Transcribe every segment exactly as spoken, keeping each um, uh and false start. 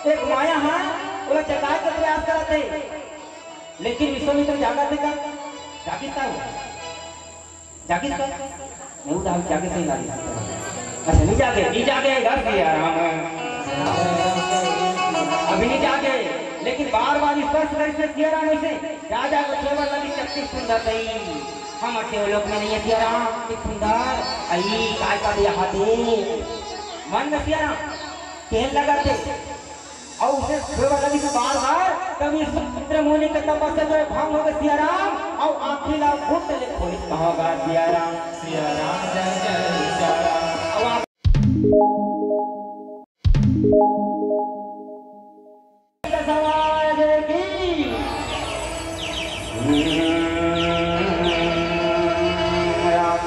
एक माया हा ओला जगाए के प्रयास करत हे, लेकिन विश्वामित्र जागत हे का? जागिस का? जागिस का? नहीं, उधार जागे से ही लागिस। अच्छा, नहीं जागे, नहीं जागे, घर सिया राम। अभी नहीं जागे, लेकिन बार बार स्पर्श करे से सिया राम उसे जा जा के केवल लगी शक्ति सुंदर तई। हम अठे लोक में नहीं है सिया राम, कि सुंदर आई काय का यहाँ दे। मन में सिया राम कहन लगा थे। अउ उसे छुए वाला भी तो बार बार, तब इस चित्र मुनि के तपस्या जो है भंग हो गए सिया राम। अउ आँखी ला फुट ले खोली, कहाँ गा सिया राम। सिया राम जय जय सिया राम। अउ आप समाज की राम।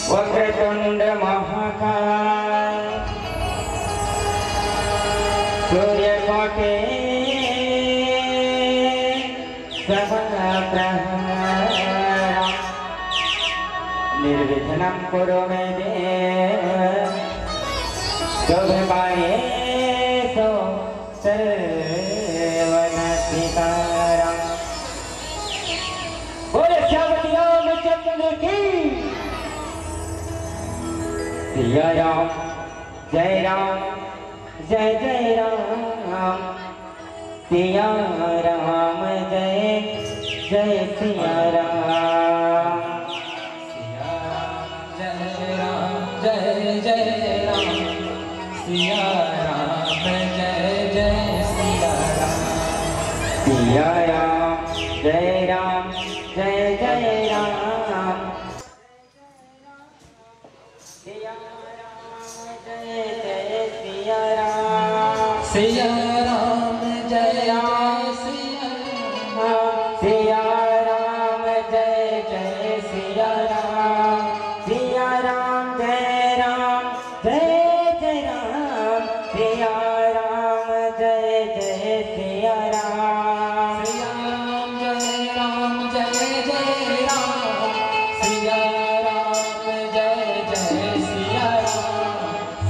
वक्रतुंड महाकाय सूर्यकोटि समप्रभ। निर्विघ्नं कुरु मे देव सर्वकार्येषु सर्वदा सीताराम। बोले श्यामति रामचंद्र की। सिया राम जय राम जय जय राम। सिया राम जय जय सिया राम। सिया राम जय राम जय जय राम। सिया राम जय जय सिया राम। सिया राम जय राम जय जय राम। सिया राम जय जय सिया राम। सिया राम जय जय सिया राम। सिया राम जय जय सिया राम। सिया राम जय राम जय जय राम। सिया राम जय जय सिया राम। सिया राम जय राम जय जय राम। सिया राम जय जय सिया राम।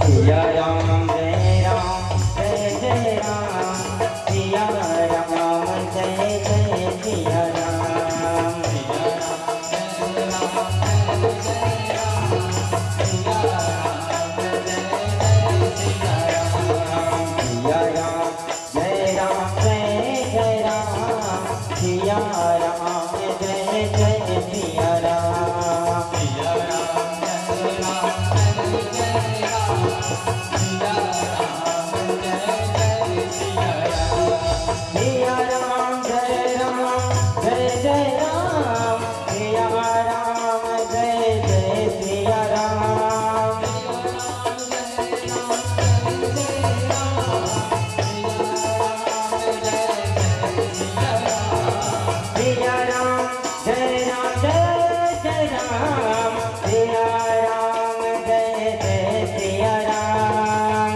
सिया राम जय राम जय जय राम। सिया राम जय जय सिया राम। सिया राम जय राम जय जय राम। सिया राम जय जय सिया राम। सिया राम जय राम जय जय राम। सिया राम जय जय सिया राम। सिया राम जय राम जय जय राम। सिया राम जय जय सिया राम। सिया राम जय राम जय जय राम। सिया राम जय जय सिया राम। सिया राम जय राम जय जय राम। सिया राम जय जय सिया राम।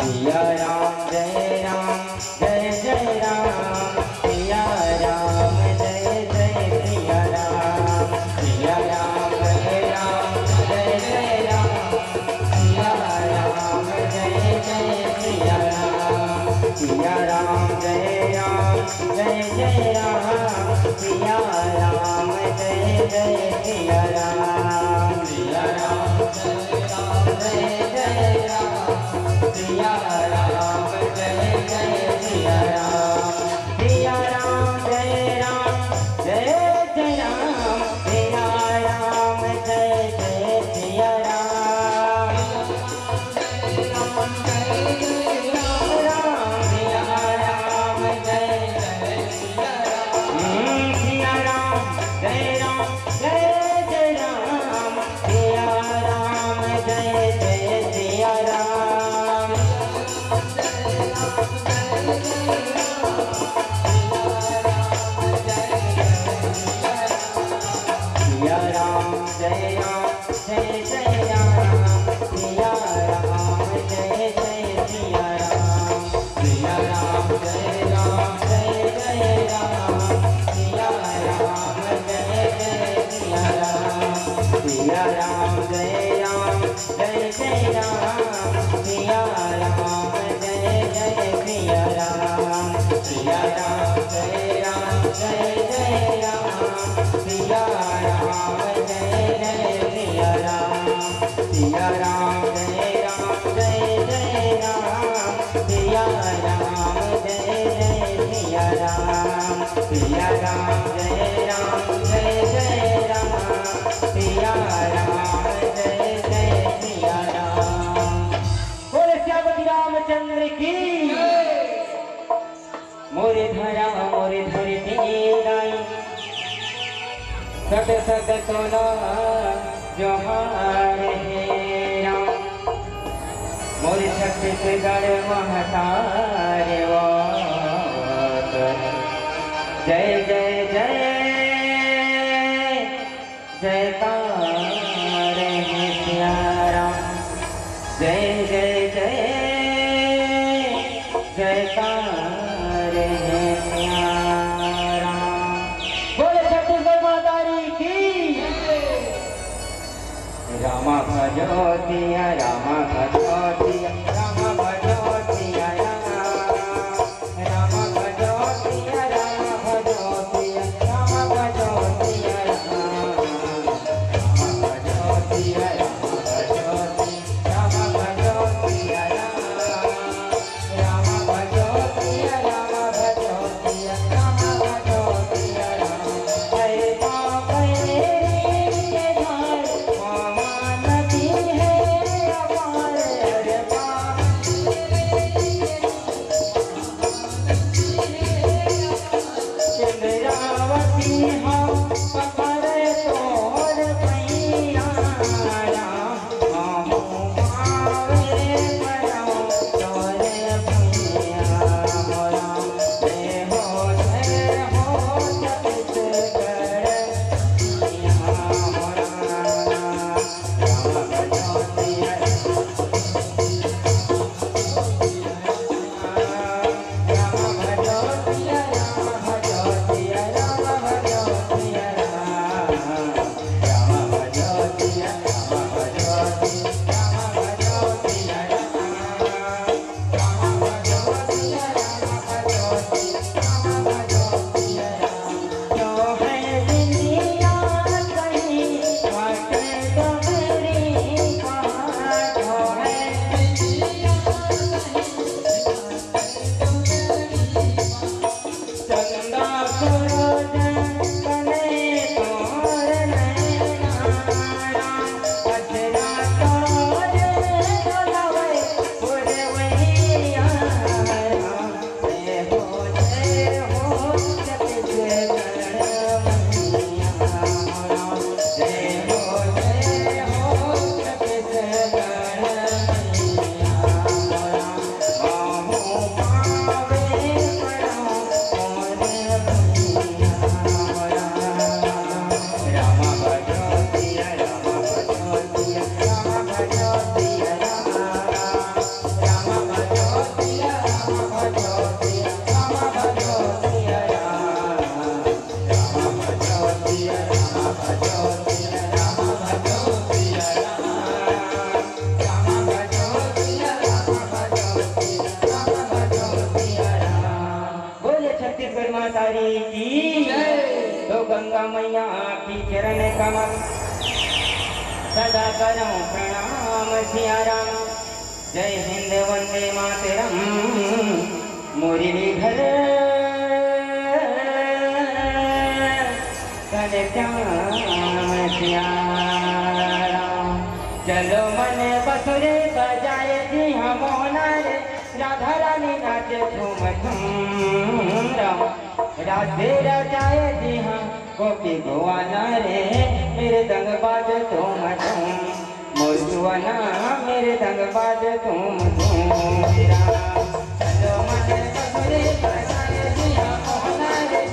सिया राम जय राम जय जय राम। सिया राम जय जय सिया राम। सिया राम जय राम जय जय राम। सिया राम जय जय सिया राम। सिया राम जय राम जय जय राम। सिया राम जय जय सिया राम। सिया राम जय राम जय जय राम। सिया राम जय जय सिया राम। सिया राम जय राम जय जय राम। सिया राम जय जय सिया राम। राम सिया राम जय जय सिया राम। हम्म, सिया राम जय राम जय जय राम। सिया राम जय जय सिया राम। सिया राम जय राम जय जय राम। सिया राम जय जय सिया राम। सिया राम जय राम जय जय राम। सिया राम सिया राम जय राम जय जय राम, सिया राम जय जय सिया राम, सिया राम जय राम जय जय राम, सिया राम जय जय सिया राम, सिया राम जय राम जय जय राम, सिया राम जय जय सिया राम, सिया राम जय राम जय जय राम, सिया राम जय जय सिया राम। बोले सियापति रामचंद्र की। मोरे धरा मोरे धरती दाई, सत सत तोला जोहार हे राम। मोर छत्तीसगढ़ महतारी वात, जय जय जय जयकार हे सिया राम, जय जय जय जयकार हे सिया राम। बोले छत्तीसगढ़ महतारी की। रामा भजो सिया, रामा भजो सिया, रामा भजो सिया राम। रामा भजो सिया, रामा भजो सिया, रामा भजो सिया राम। रामा भजो सिया, रामा भजो सिया, रामा भजो सिया राम। रामा भजो सिया, रामा भजो सिया, रामा भजो सिया राम। अरे बाप रे, ये धार पावन नदी है अपार, अरे बाप। इंद्रावती हम पकड़ तोर भैया राम। बोले छत्तीसगढ़ महतारी की। तो गंगा मैया की चरण कमल सदा करौं प्रणाम सिया राम। जय हिंद वंदे मातरम। मुरलीधर घनश्याम सिया राम। चलो मन बसुरे बजाए जी हम होना रे, राधा रानी नाचे झूम झूम राम। राधे राजाए जी हम गोपी गोवाला रे, मेरे दंग बाज झूम झूम। मोर जुआना मेरे दंग बाज झूम झूम राम। चलो मन बसुरे बजाए जी हम होना रे।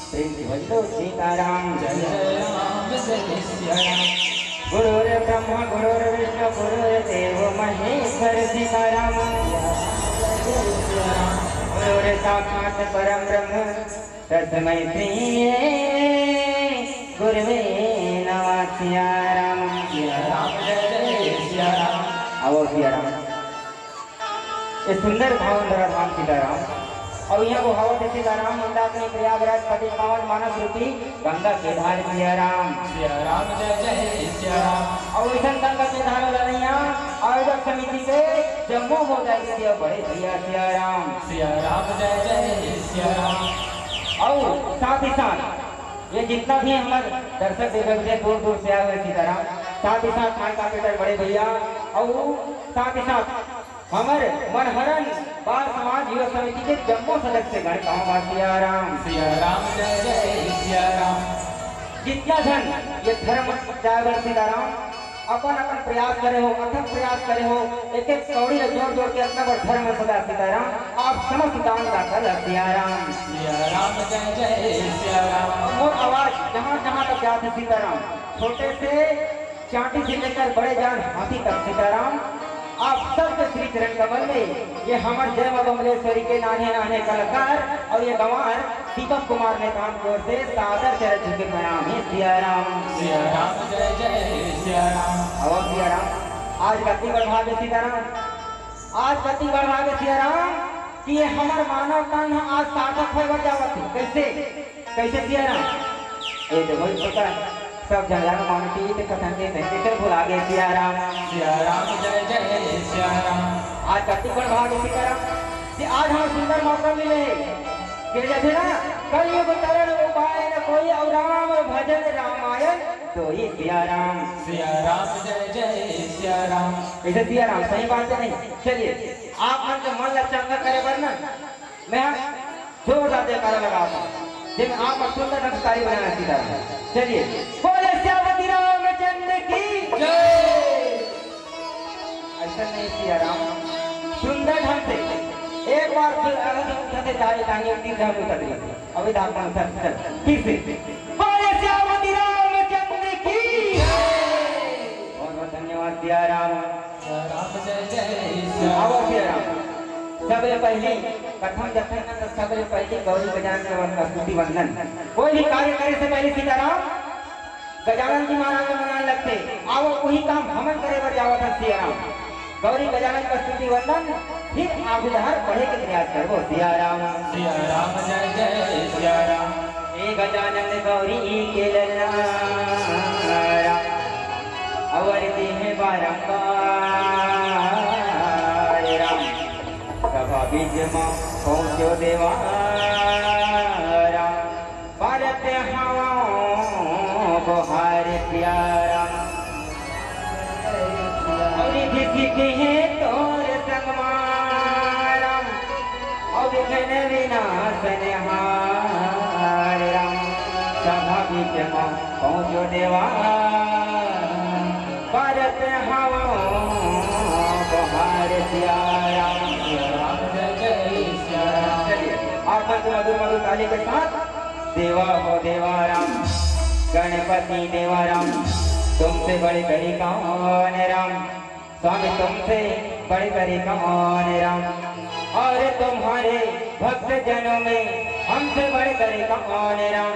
प्रेम से बोल दो, सीताराम। जय जय राम, जय सिया राम। गुरुर्ब्रह्मा गुरुर्विष्णु गुरुर्देव महेश्वर, सीताराम। गुरुर्साक्षात् परं ब्रह्म तस्मै श्री गुरुवे नमः, सिया राम। सिया राम, जय जय सिया राम। आवो सिया राम। ये सुंदर धाम धरा धाम सीताराम। अउ इहाँ बोहावत हे सीताराम, मंदाकिनी प्रयागराज पति पावन मानस रूपी गंगा के धार सिया राम। सिया राम जय जय सिया राम। अउ अइसन गंगा के धार वाला नैया आयोजक समिति के जम्मो मोर दाई दीदी अउ बड़े भैया सिया राम। सिया राम जय जय सिया राम। अउ साथ ही साथ ये जितना भी हमर दर्शक देखे हुए दूर दूर से आए हुए सीताराम, साथ ही साथ माई का बेटा बड़े भैया अउ साथ ही साथ हमर मनहरन बाल समाज युवा समिति के जम्मो सदस्य गण कहूँ बा सिया राम। सिया राम जय जय सिया राम। जितना झन ये धर्म जाए बर सीताराम अपन अपन प्रयास करे हो, अथक प्रयास करे हो, एक एक कौड़ी ला जोड़ जोड़ के अतना बड़ धर्म सदा सीताराम, आप समस्त दान दाता ला सिया राम। सिया राम जय जय सिया राम। मोर आवाज जहाँ जहाँ तक जात हे सीताराम, छोटे से चांटी से लेकर बड़े जान हाथी तक सीताराम, आप सबके श्री चरण कमल में ये हमर जय माँ बमलेश्वरी के नान्हे नान्हे कलाकार अउ ये गंवार दीपक कुमार नेताम की ओर से सादर चरण छू के प्रणाम हे सिया राम। सिया राम जय जय सिया राम। अउ सिया राम, आज कति बड़ भाग हे सीताराम, आज कति बड़ भाग हे सिया राम कि ये हमर मानव तन ह आज सार्थक होय बर जावत हे। कइसे? कइसे सिया राम? ए देखो, इस प्रकार सब झन ला मानती ते कथन के तैं कइसे भुला गे सिया राम। सिया राम जय जय सिया राम। आज कति बड़ भाग हे सीताराम कि आज हमर सुंदर मौका मिले हे। कहे जाथे ना, कलयुग तरण उपाय न कोई, अउ राम भजन रामायण दोई सिया राम। सिया राम जय जय सिया राम। कइसे सिया राम, सही बात हे नहीं? चलिए, आप मन के मन ला चंगा करे बर ना मैं जोरदार जयकारा लगावत हूँ, जेमे आप मन सुंदर ढंग से ताली बजाना सीताराम। चलिए, बोले सियापति रामचंद्र की जय। अइसन नहीं सिया राम, सुंदर ढंग से एक बार फिर अगर उठा के जाए, तानी उतरी, जाए उतर रही। अभी धाम धाम सर, सर, फिर से। बोले सियापति रामचंद्र की जय। बहुत बहुत धन्यवाद सिया राम। सिया राम जय जय सिया राम। आवो सिया राम। सबले पहली कथा म जथन न, त सबले पहली गौरी गजानन के वन-, स्तुति वंदन। कोई भी कार्य करे से पहले सीताराम गजानन जी महाराज ल मनाए लगथे। आवो, वही काम हमन करे बर जावत हन सिया राम। गौरी गजानन के स्तुति वंदन, फिर आगू डहर बढ़े के प्रयास करबो सिया राम। सिया राम जय जय सिया राम। हे गजानन गौरी के ललना राम, अवर देहे बारंबार राम, सभा बीच म पहुँचो देवा राम, परत हवँ गोहार प्यारा। अउ रिद्धि सिद्धि हे तोर संग मा राम, अउ विघ्न विनाशन हार राम। सभा बीच म पहुँचो देवा, परत हवँ गोहार प्यारा। सिया राम जय जय सिया राम। चलिए, आप मन से मधुर मधुर ताली के साथ। देवा हो देवा राम, गणपति देवा राम, तुमसे बढ़ करी कौन राम, स्वामी तुमसे बढ़ करी कौन राम, और तुम्हारे भक्त जनों में हमसे बढ़ करी कौन राम।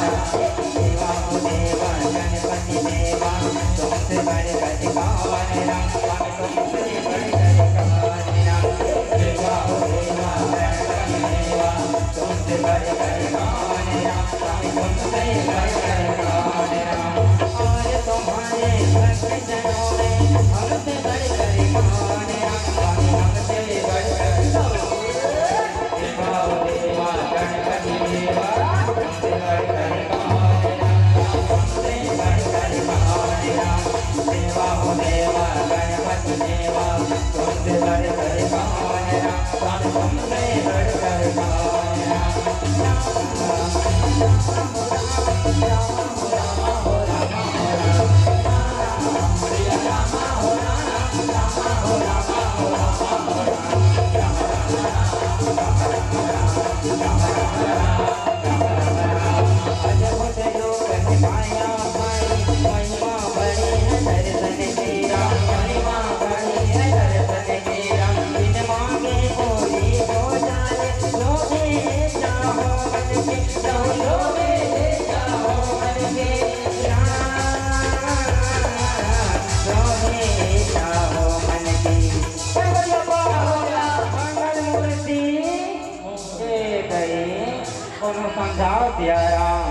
कोनो समझाओ सिया राम।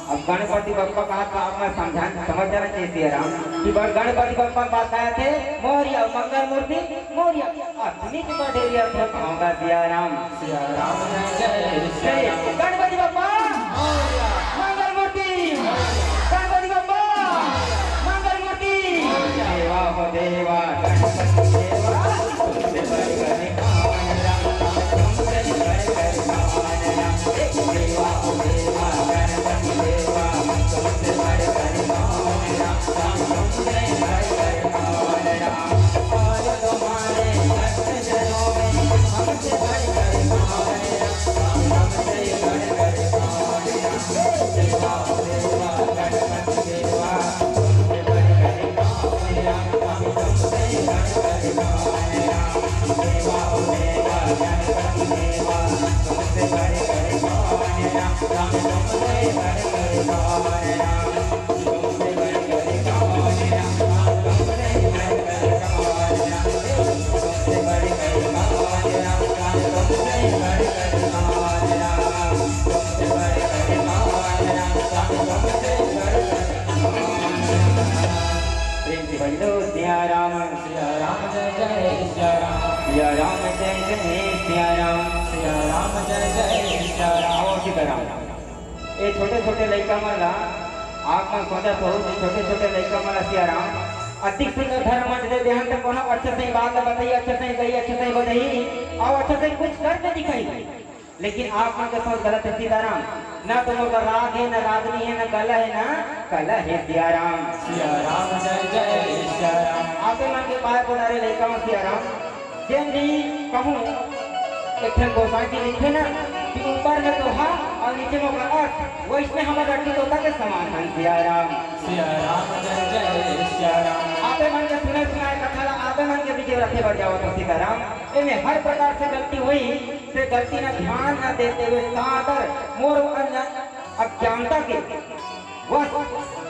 अब गणपति बप्पा कहा था, अब मैं समझा, समझ जाना चाहिए सिया राम कि ब-, गणपति बप्पा के पास आए थे, मोरिया मंगल मूर्ति, मोरिया अतनी के बढ़ेरिया थे, कहांगा सिया राम। सिया राम जय जय सिया राम। गणपति बप्पा मोरिया। मंगल मूर्ति गणपति बप्पा। मंगल मूर्ति देवा हो देवा, गणपति देवा। प्रेम से बोलो सिया राम। सिया राम जय जय सिया राम। सिया राम जय जय सिया राम। सिया राम जय जय सिया राम। आओ सीताराम। ये छोटे छोटे लइका मन ला, आप मन सोचत हो कि छोटे छोटे लइका मन ला सिया राम अतिक सुंदर धर्म मंच दे देहन, तो कोनो अच्छा सही बात ला बताई, अच्छा सही गई, अच्छा सही बजाई, और अच्छा सही कुछ करके दिखाई। लेकिन आप मन के सोच गलत है सीताराम। ना तो मोर राग है, ना रागनी है, ना गला है, ना कला है सियाराम। सियाराम जय जय सियाराम। आपे मन के पाय पधारे लइका मन सियाराम। जेन जी कहूँ एक ठन गोसाई जी लिखे ना कि ऊपर में तो हा और नीचे में ओकर अर्थ, वैसने हमर रट्टी तोता के समान हन सियाराम। सियाराम जय जय सियाराम। आपे मन के सुने सुनाए कथा ला आपे मन के बीच रखे बर जावत हो सीताराम। एमे हर प्रकार से गलती होई, से गलती न ध्यान न देते हुए सादर मोर अज्ञानता के बस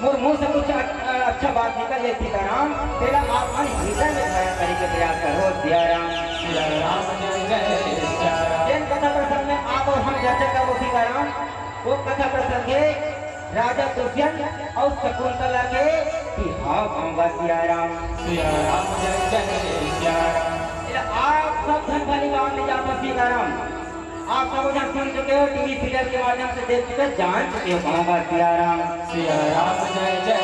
मोर मुंह से कुछ अ-, अच्छा बात निकल जाए सीताराम, तेला आप मन हृदय में धारण करे के प्रयास करो सियाराम। सियाराम जय जय सियाराम। जेन कथा प्रसंग में आप और हम चर्चा करबो सीताराम, वो कथा प्रसंग है राजा दुष्यंत और शकुंतला के बिहाव होगा सियाराम। सियाराम जय जय सियाराम। आप सब धन धनी गांव ले जाता सीताराम। आप सब जन सुन चुके हो, टीवी सीरियल के माध्यम से देख चुके हो, जान चुके हो, कहांगा सियाराम। सियाराम जय जय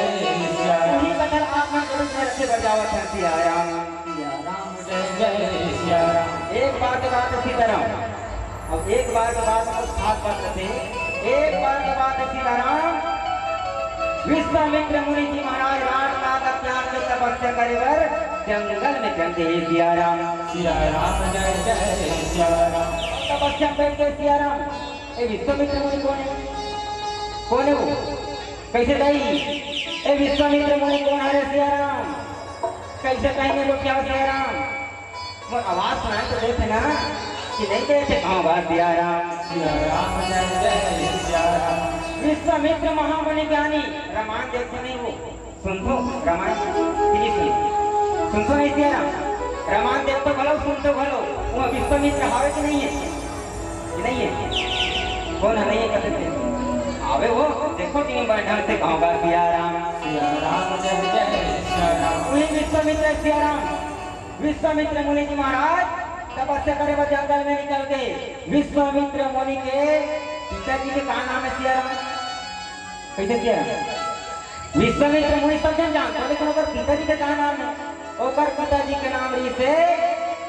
सियाराम। वही कथन आप मन के बीच में रखे बजावत है सियाराम। सियाराम जय जय सियाराम। एक बार के बात है सीताराम, अब एक बार के बात कुछ खास बात रखे, एक बार के बात है सीताराम। विश्वामित्र मुनि जी महाराज राजनाग अज्ञान के तपस्या करे बर जंगल में चल दे सिया राम। सिया राम जय जय सिया राम। तपस्या में बैठ गए सिया राम। ए विश्वामित्र मुनि कौन है? कौन है वो? कैसे दाई? ए विश्वामित्र मुनि कौन है रे सिया राम? कैसे कहेंगे लोग क्या सिया राम? मोर आवाज सुनाई तो देथे ना कि नहीं देथे? कहाँ बा सिया राम? सिया राम जय जय सिया राम। विश्वामित्र महामुनि ज्ञानी, रामायण देखो नहीं वो, सुनथो रामायण, फिनिश नहीं। सुनथो नहीं सिया राम, रामायण देखथो घलो, सुनथो घलो, वो विश्वामित्र हावे कि नहीं है? कि नहीं है? कौन है नहीं है कहते थे? आवे वो, देखो टीवी में ढंग से कहाँ बा सिया राम। सिया राम जय जय सिया राम। वही विश्वामित्र सिया राम। विश्वामित्र मुनि जी महाराज तपस्या करे बर जंगल में निकल गए। विश्वामित्र मुनि के पिताजी के का नाम है सिया राम? कैसे सिया राम? विश्वामित्र मुनि सब जन जानता, लेकिन ओकर पिताजी के का नाम है? ओकर पिताजी के नाम रहिसे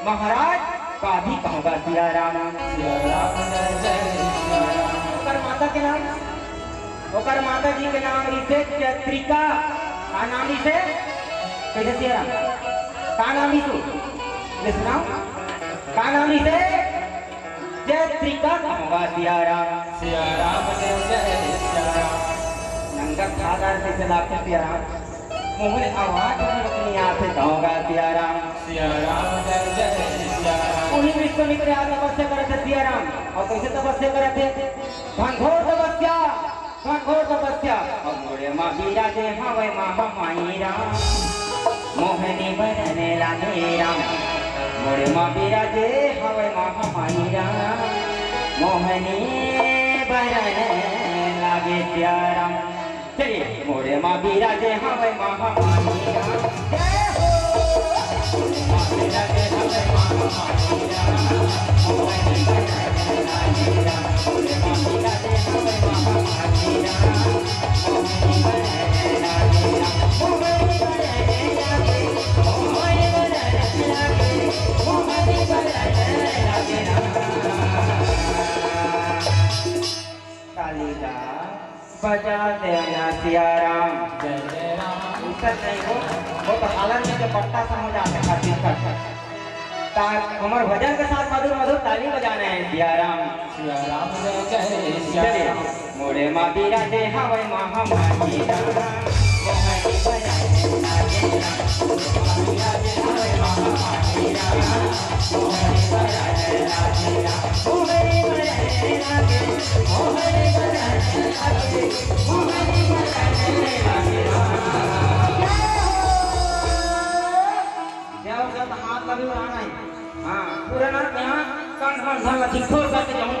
महाराज, का भी कहूँगा सिया राम। सिया राम जय जय सिया राम। ओकर माता के नाम, ओकर माता जी के नाम रहिसे चैत्रिका। का नाम रहिसे? कैसे सिया राम? का नाम रहिसे? ले सुनाओ। का नाम रहिसे? चैत्रिका कहूँगा सिया राम। सिया राम जय जय सिया राम। नंगा खादार से चलाते सिया राम। मोहन आवाज में अपनी आँखें कहूँगा सिया राम। सिया राम जय जय सिया राम। वही विश्वामित्र आज तपस्या करत हे सिया राम। और कैसे तपस्या करत हे? घनघोर तपस्या, घनघोर तपस्या। अब मोरे मा बिराजे हवय महामाई राम, मोहनी बरन लागे राम। मोरे मा बिराजे हवय महामाई राम, मोहनी बरन लागे सिया राम। चलिए, मोरे मा बिराजे हवय महामाई राम। जय हो। कालिदास बजा देना सिया राम। जय जय राम। ऐसा नहीं हो, वो तो हालत में जो पट्टा समझ आते खातिर कर। ता-, हमर भजन के साथ मधुर मधुर ताली बजाना है सिया राम। सिया राम जय जय सिया चलिए। राम। मोरे मा बिराजे हवय महामाई राम। मोहनी बरन लागे राम। मोरे मा बिराजे हवय महामाई राम। देव जब हाथ लगे उड़ाना है। हाँ, पूरा ना यहाँ कंठ मन धन ला ठिठोर करके जाऊँ।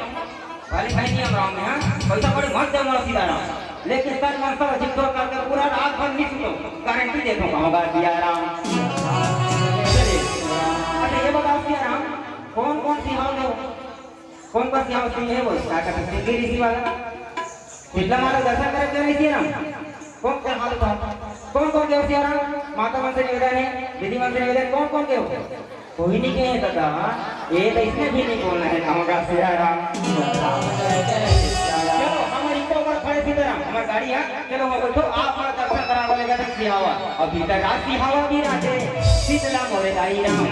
वाली भाई नहीं हम राम में, हाँ? पैसा कौड़ी मत दे मोला सीधा राम। लेकिन तन मन सब ठिठोर करके पूरा रात भर नहीं सुतो। गारंटी देता हूँ, होगा सिया राम। चलिए। अच्छा, ये बताओ सिया राम, कौन कौन सिहाव दे? कौन कौन सिहाव सिंह है वो? क्या कहते हैं? सिंगी ऋषि वाला। शीतला माता दर्शन करे क्यों नहीं सिया राम? कौन कौन हाथ उठा? कौन कौन गए सिया राम? माता मन से निवेदन है, दीदी मन से निवेदन, कौन कौन गए? कोई नहीं गए दादा। ये तो इसमें भी नहीं बोलना है, होगा सिया राम। चलो, हमारी तो ऊपर खड़े सीताराम, हमारी गाड़ी है, चलो, हो बैठो, आप हमारा दर्शन करा बोलेगा तो सिहावा। अभी तक रात सिहावा भी राजे, शीतला मोरे दाई राम।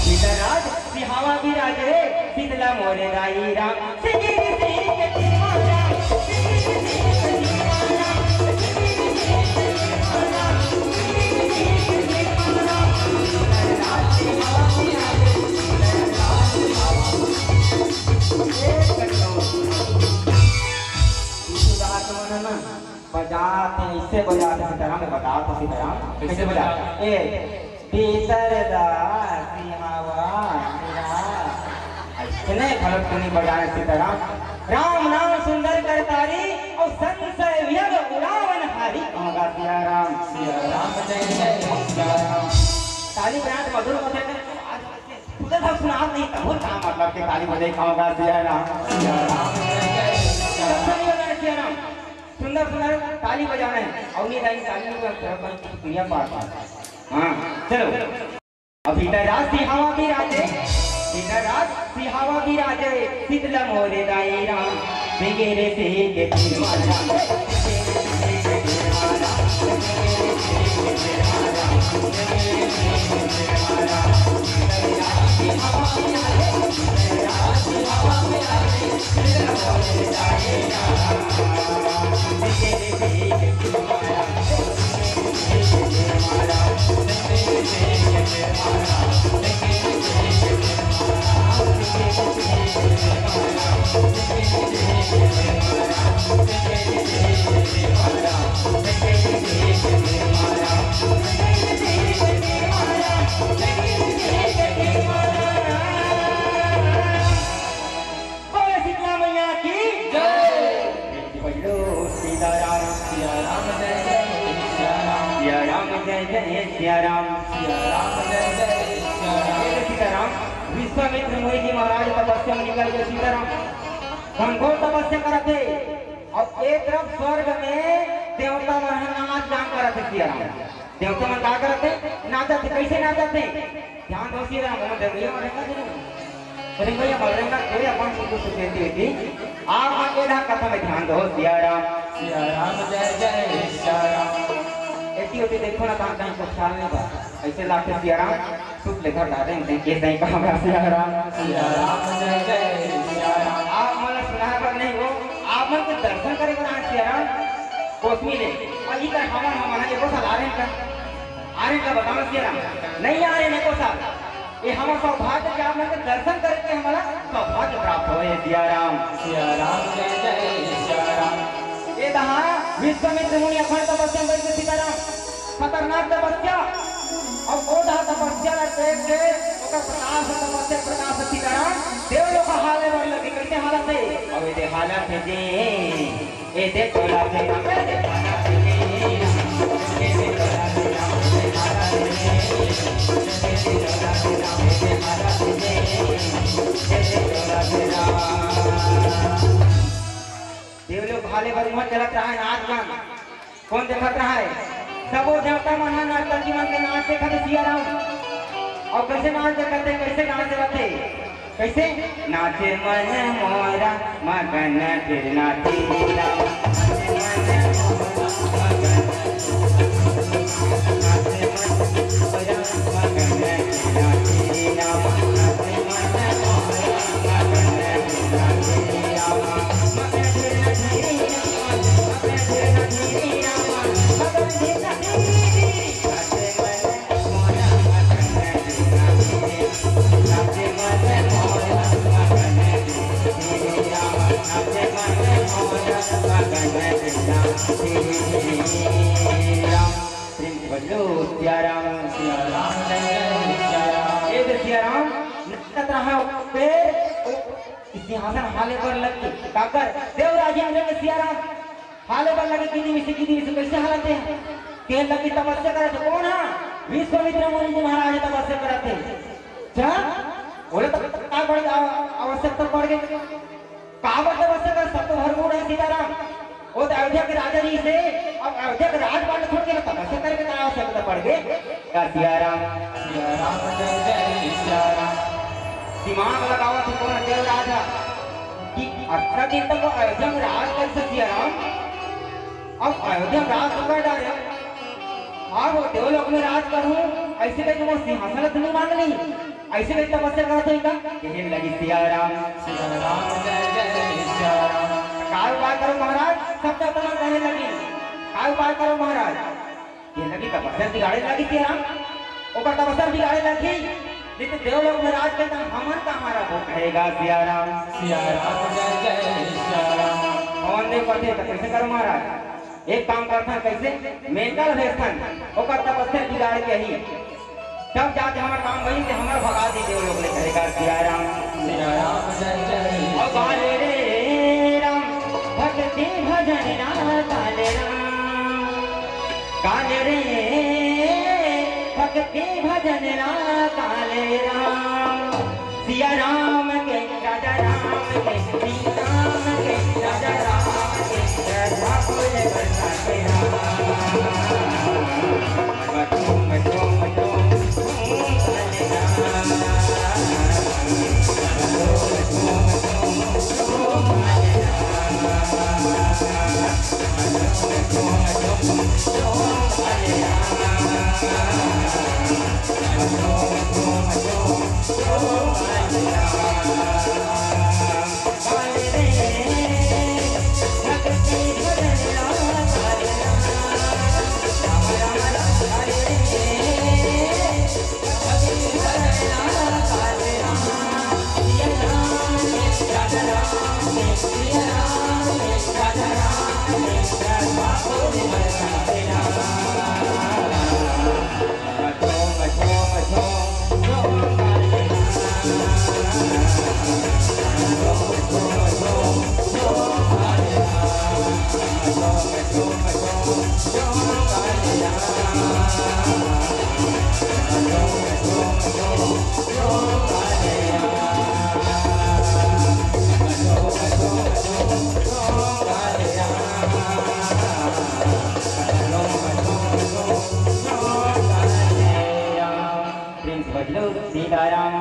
भीतर राज सिहावा बिराजे, शीतला मोरे दाई राम। सिंगिर सिंह के सिंह राम, सिंगिर सिंह के सिंह राम, सिंगिर सिंह के सिंह राम, सिंगिर सिंह के सिंह राम। भीतर राज सिहावा बिराजे, भीतर राज सिहावा। एक कटो। यीशु कहा तो ना, बजात हे, अइसे बजात हे सीताराम, बजात हे सीताराम। कइसे बजात हे? ए, भीतर दा सिहावा मेरा। अइसने घलो टूनी बजाए सीताराम। राम नाम सुंदर करतारी, अउ संशय व्यग उड़ावन हारी। कहाँ गा सिया राम? सिया राम जय जय सिया राम। ताली बजात मधुर मधुर। आज खुद तक सुनात नहीं, तब का मतलब के ताली बजाई, कहाँ गा सिया राम? सिया राम जय जय सिया राम। सुंदर सुंदर ताली बजाना है। अउ नहीं ताली, ताली में तो दुनिया पार पार। हाँ, चलो। अभी तो रात सिहावा बिराजे, अभी तो रात सिहावा बिराजे, शीतला मोरे दाई राम, सिंगेरे से के तुम्हारा। बोले शीतला मैया की जय। बोलो सीताराम। सियाराम जय जय सियाराम। सियाराम जय जय सियाराम। सियाराम जय जय सियाराम। ये सीताराम, विश्वामित्र मुनि जी महाराज तपस्या में निकल के सीताराम घनघोर तपस्या करत हे। अउ एक तरफ स्वर्ग में देवता मन ह नाच गान करत हे सियाराम। देवता मन का करत हे? नाचत हे। कइसे नाचत हे? ध्यान दो सियाराम, ओमन रेंगइया म रेंगत हे। अरे भैया, मर रेंगत हे, अपन सुख सुख देती होती। आप मन ए ला कथा में ध्यान दो, सियाराम। सियाराम जय जय सियाराम। एती ओती देखो ना, कहाँ कहीं कुछ ख्याल नहीं बा। अइसे लागथे सियाराम, सुत ले घर डारे, उनके के सही कहा बा सियाराम। सियाराम जय जय सियाराम। आप मन सुनाए बर नहीं हो, आप मन के दर्शन करे बर आए सियाराम। कोसमी ले, अउ इकर हमन, हमन एको साल आ रहे हैं का? आ रहे हैं का? बताओ सियाराम। नहीं आ रहे हैं एको साल। ये हमर सौभाग्य के आप मन के दर्शन करे के हमला सौभाग्य प्राप्त होए सियाराम। सियाराम जय जय सियाराम। ये दहा विश्वामित्र मुनि अखंड तपस्या में बैठ के सीताराम खतरनाक तपस्या। अउ ओ दहा तपस्या ला देख के ओकर प्रकाश, तपस्या प्रकाश सीताराम देव लोग हाले बर लगे। कइसे हालत हे? अउ ये हालत हे जी। ए दे तोला से राम, ए दे तोला से राम, ए दे तोला से राम, ए दे तोला से राम, ए दे तोला से राम, ए दे तोला से राम। देव लोग हाले बर उहाँ चलत रहा है नाच गान। कोन देखत रहा है? सबो देवता मन ह नर्तकी मन के नाच देखत हे सियाराम। अउ कइसे नाच देखत हे, कइसे नाच देखत हे? कइसे? नाचे मन मोरा मगन फिर नाची राम। नाचे मन मोरा मगन, नाचे मन मोरा मगन फिर नाची राम। नाचे मन मोरा मगन फिर नाची राम। मगन फिर नाची राम, मगन फिर नाची राम, मगन फिर नाची राम। प्रेम से बोलो, सिया राम। सिया राम जय जय सिया राम। ए दे सिया राम, नचत रहा पे, सिंहासन हाले बर लग गे। काकर? देवराज इंद्र के सिया राम हाले बर लगे, किदी मिसी, किदी मिसी। कइसे हालत हे? कहे लगे तपस्या करत हे। कोन हा? विश्वामित्र मुनि जी महाराज तपस्या करत हे। अच्छा, बोले तो का बड़ी आव-, आवश्यकता पड़ गे? काबर तपस्या करत? सब तो भरपूर हे सीताराम। ओ तो अयोध्या के राजा जी से, अब अयोध्या के राजपाट छोड़ के तपस्या करे के का आवश्यकता पड़ गे? का सिया राम? सिया राम जय जय सिया राम। दिमाग लगावत हे कोन देवराज हा कि अतना दिन तक वो अयोध्या में राज करिस सिया राम, अब अयोध्या में राज तो कर डारे, अब वो देवलोक में राज करहूँ, अइसे कहिके वो सिंहासन ला तो नइ मांग लिही, अइसे कहिके तपस्या करत होही का? कहे लगी सिया राम। सिया राम जय जय सिया राम। का उपाय करो महाराज? सब देवता मन कहे लगी, का उपाय करो महाराज? ये लगी तपस्या बिगाड़े लगी सिया राम, ओकर तपस्या बिगाड़े लगी, नहीं तो देवलोक में राज के त हमन कहाँ रहो, कहेगा सिया राम। सिया राम जय जय सिया राम। कौन नहीं पढ़े तो कैसे करो महाराज? एक काम करथन, कैसे? मेंटल भेजथन, ओकर तपस्या बिगाड़ के ही, तब जाके हमर काम बनी, ते हमर भगा दी देवलोक ले, कहेगा सिया राम। सिया राम जय जय। और काले रे राम, भक्ति भजन ना काले राम। काले रे भक्ति भजन ना काले राम। सिया राम के, राजा राम के, सिया राम के, राजा राम के, राजा बोले बरसाते राम। प्रेम से बजलो सीताराम।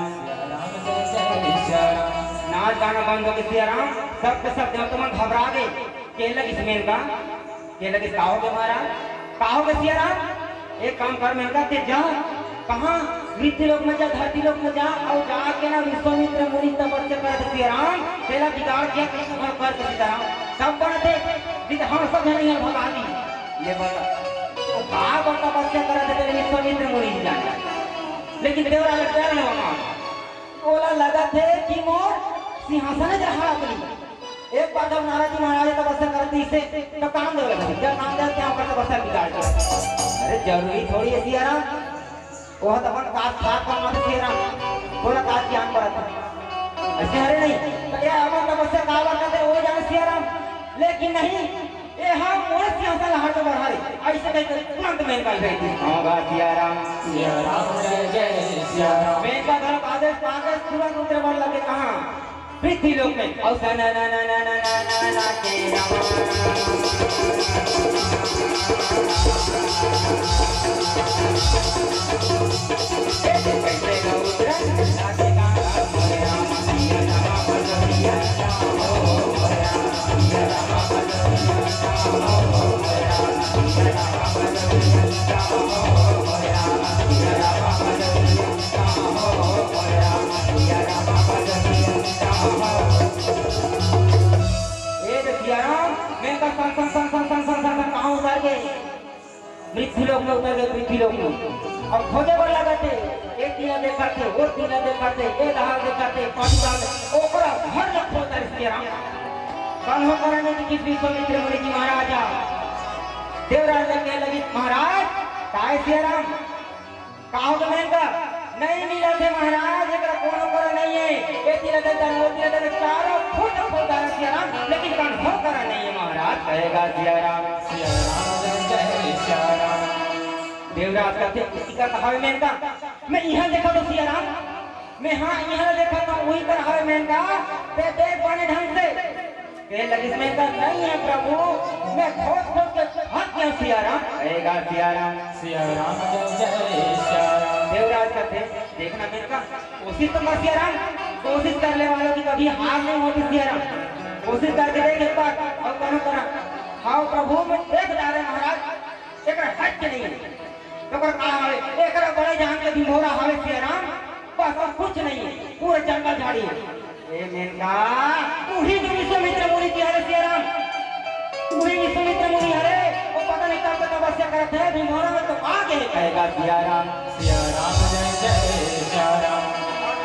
नाच गाना बंद हो गए सियाराम, सब के सब देवता मन घबरा गए। के लगिस मेनका, के लगिस का हो गए महाराज, का हो गए सियाराम? एक काम कर मेनका, ते जा, कहाँ मृत्यु लोक में जा, धरती लोक में जा, और जाके ना विश्वामित्र मुनि तपस्या करत सियाराम, तेला बिगाड़ दिया, कहीं और कर के सीताराम, सब बनते, नहीं तो हम सब जन यहाँ भगा दी। ये बड़ा, वो का बड़ा तपस्या करत है तेरे विश्वामित्र मुनि जी जाने। लेकिन देवराज डर है वहाँ। ओला लगत हे कि मोर सिंहासन च रहा अपनी। एक बार जब नारद जी महाराज तपस्या करत रहिसे, तब कामदेव लगत हे। जब कामदेव क्या ओकर तपस्या बिगाड़ दे। अरे जरूरी थोड़ी है सियाराम। वो तो अपन काज खात कमात सियाराम। बोला काज ज्ञान परत हे। ऐसे हरे नहीं। तो ये अपन तपस्या काबर करते वो जाने सियाराम। लेकिन नहीं, ए हा मोर सिंहासन ला हर तो बढ़ा रे। ऐसे कह के तुरंत मेनका भेज दी। हाँ बा सियाराम। सियाराम जय जय सियाराम। मेनका घर आदेश पाके तुरंत उतरे बर लगे कहाँ? पृथ्वी लोक में। और सा ना ना ना ना ना ना ना ना के रामा। ए दे सियाराम, मेनका संग संग संग संग संग संग संग संग कहाँ उतर गए? मृत्यु लोक में उतर गए, पृथ्वी लोक में। अब खोजे बर लगत हे, ए तीर देखत हे, ओ तीर देखत हे, ए डहार देखत हे, पाछू डहार, ओकरा घर ल खोज डारिस सियाराम। कन्हो करा नहीं कि विश्वामित्र मुनि जी महाराज आ। देवराज ल कहे लगिस, महाराज, काय सियाराम? का हो गए मेनका? नहीं मिलत हे महाराज, एकरा कोनो करा नहीं है। ए तीर देखत हे, ओ तीर देखत हे, चारों फुट खोज डारे सियाराम, लेकिन कन्हो करा नहीं है महाराज। कहेगा सियाराम। सियाराम जय जय सियाराम। देवराज कहते, इसी का कहावे मेनका, मैं यहाँ देखत हों सियाराम, मैं हाँ यहाँ देखत हों, वही कर हवे मेनका, ते देख बने ढंग से। कहे लगिस मेनका, नहीं है प्रभु, मैं खोज खोज के थक गया सियाराम। कहेगा सियाराम। सियाराम जय जय सियाराम। देवराज कहते, देखना मेनका, कोशिश तो कर सियाराम, कोशिश करने वालों की कभी हार नहीं होती सियाराम। कोशिश करके देख एक बार, और करो करा। हाँ प्रभु, मैं देख डारे महाराज, एकर हद के नहीं है। तो ओकर का हवे? एकरा बड़े जान के ढिंढोरा हवे सियाराम, बस और कुछ नहीं है, पूरा जंगल झाड़ी है। ए मेनका, उही तो विश्वामित्र मुनि जी हरे सियाराम, उही विश्वामित्र मुनि हरे, वो पता नहीं कब से तपस्या करत हे, ढिंढोरा में तो आ गए। कहेगा सियाराम। सियाराम जय जय सियाराम।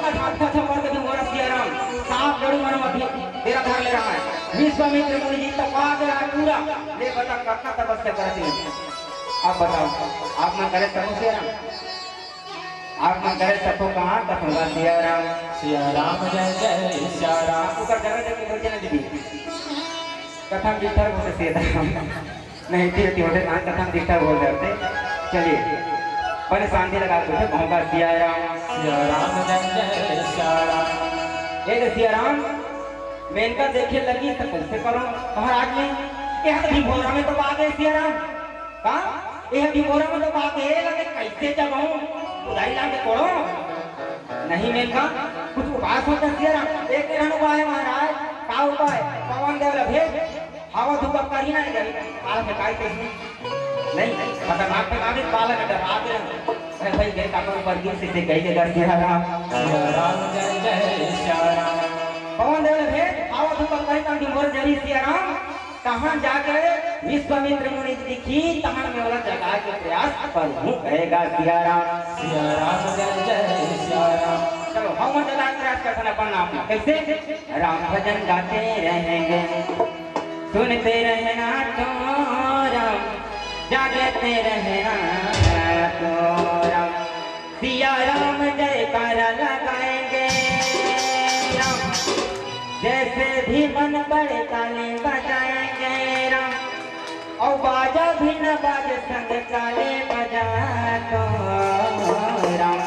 अच्छा, अच्छा, अच्छा, मर के ढिंढोरा सियाराम, सांप गड़ू मनो अभी, तेरा धर ले रहा है। विश्वामित्र मुनि जी तो आ गया है पूरा, ले बता कितना तपस्या करत हे। अब बताओ, आप मन करे तपस्या ना? आप मन करे तपो कहाँ कथंगा सिया राम? सिया राम जय जय सिया राम। ऊपर जगह जगह बोल देना दीदी। कथम गिट्ठर बोलते सिया राम। नहीं, तीर तीर होते कहाँ कथम गिट्ठर बोल रहे थे। चलिए, पहले शांति लगा के बोलते, भौंका सिया राम। सिया राम जय जय सिया राम। ये दे सिया राम, मेनका देखे लगी तो कैसे करो महाराज ने? यहाँ तो ढिंढोरा में तो बाग है सिया राम। का? ये ढिंढोरा में तो बात हे, लगे कैसे जगाऊं? उधारी लाके कोड़ो। नहीं मेनका, कुछ उपाय सोचा सिया राम। एक रहन उपाय है महाराज। का उपाय? पवन देव ला भेज, हवा धूप अब कहीं नहीं गई। पाला फेंकाई कैसे? नहीं, खतरनाक फेंका दे, पाला में डरा दे। अरे भाई, मैं काकर ऊपर गिर से, से कही के गा सिया राम। सिया राम, जय जय सिया राम। पवन देव ले भेद, आवत हूँ कल कहीं तक डूंगर जरी सिया राम। कहाँ जाके विश्वामित्र मुनि दिखी, तहाँ मैं वाला जगा के प्रयास करहूँ, कहे गा सिया राम। सिया राम, जय जय सिया राम। चलो, हम जगा के प्रयास करथन अपन नाम ला। कैसे? राम भजन गाते रहेंगे, सुनते रहना तो राम, जागते रहना तो राम। सिया राम जयकारा लगाएंगे राम, जैसे भी मन पड़े ताली बजाएंगे राम, और बाजा भी न बाजे संग ताली बजा तो राम।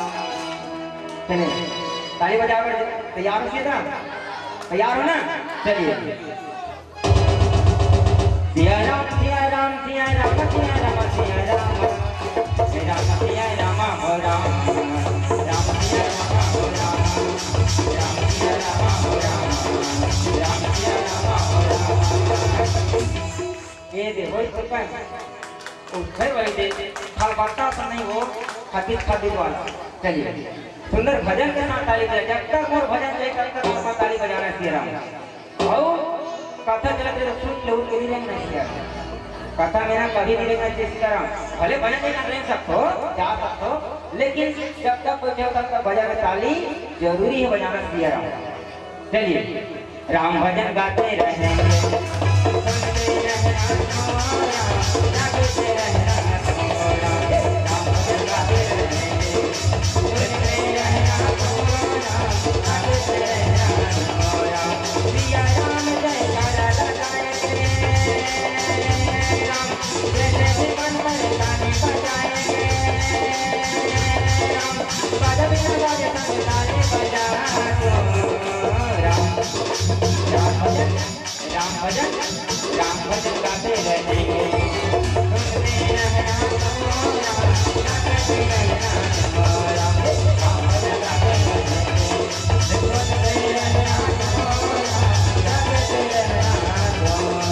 चलिए, ताली बजा, तैयार हो सीधा, तैयार हो ना? चलिए। सिया राम, सिया राम, सिया राम, सिया राम, सिया राम। हे राम, सिया राम, हो राम। राम, सिया राम, हो राम। राम, सिया राम, हो राम। राम, सिया राम, हो राम। ये दे, वही तो पाए। उठे वही दे, फल बत्ता तो नहीं हो, खतीर खतीर वाला। चलिए, सुंदर भजन के साथ ताली बजाए। जब तक मोर भजन जाए, तब तक मोर ताली बजाना है सिया राम। अउ कथा चलत रहे, सुन ले, उनके भी लेना सिया राम। कथा में ना कभी भी लेना चाहिए सिया राम। भले भजन नहीं कर सकते हो, जा सकते हो, लेकिन जब तक बजाओ, तब तक भजन में ताली जरूरी है बजाना सिया राम। चलिए, राम भजन गाते रहेंगे, सुनते रहना तो राम, जागते रहना तो राम। राम भजन गाते रहेंगे, सुनते रहना तो राम, जागते रहना तो राम। सिया राम जयकारा लगाएंगे, राम जैसे भी मन करे ताली बजाएंगे, राम बाजा बिना बाजे संग ताली बजा तो राम। राम भजन, राम भजन, राम भजन गाते रहेंगे। सुनते रहना तो राम, गाते रहना तो राम। राम भजन गाते रहेंगे। सुनते रहना तो राम, गाते रहना तो राम।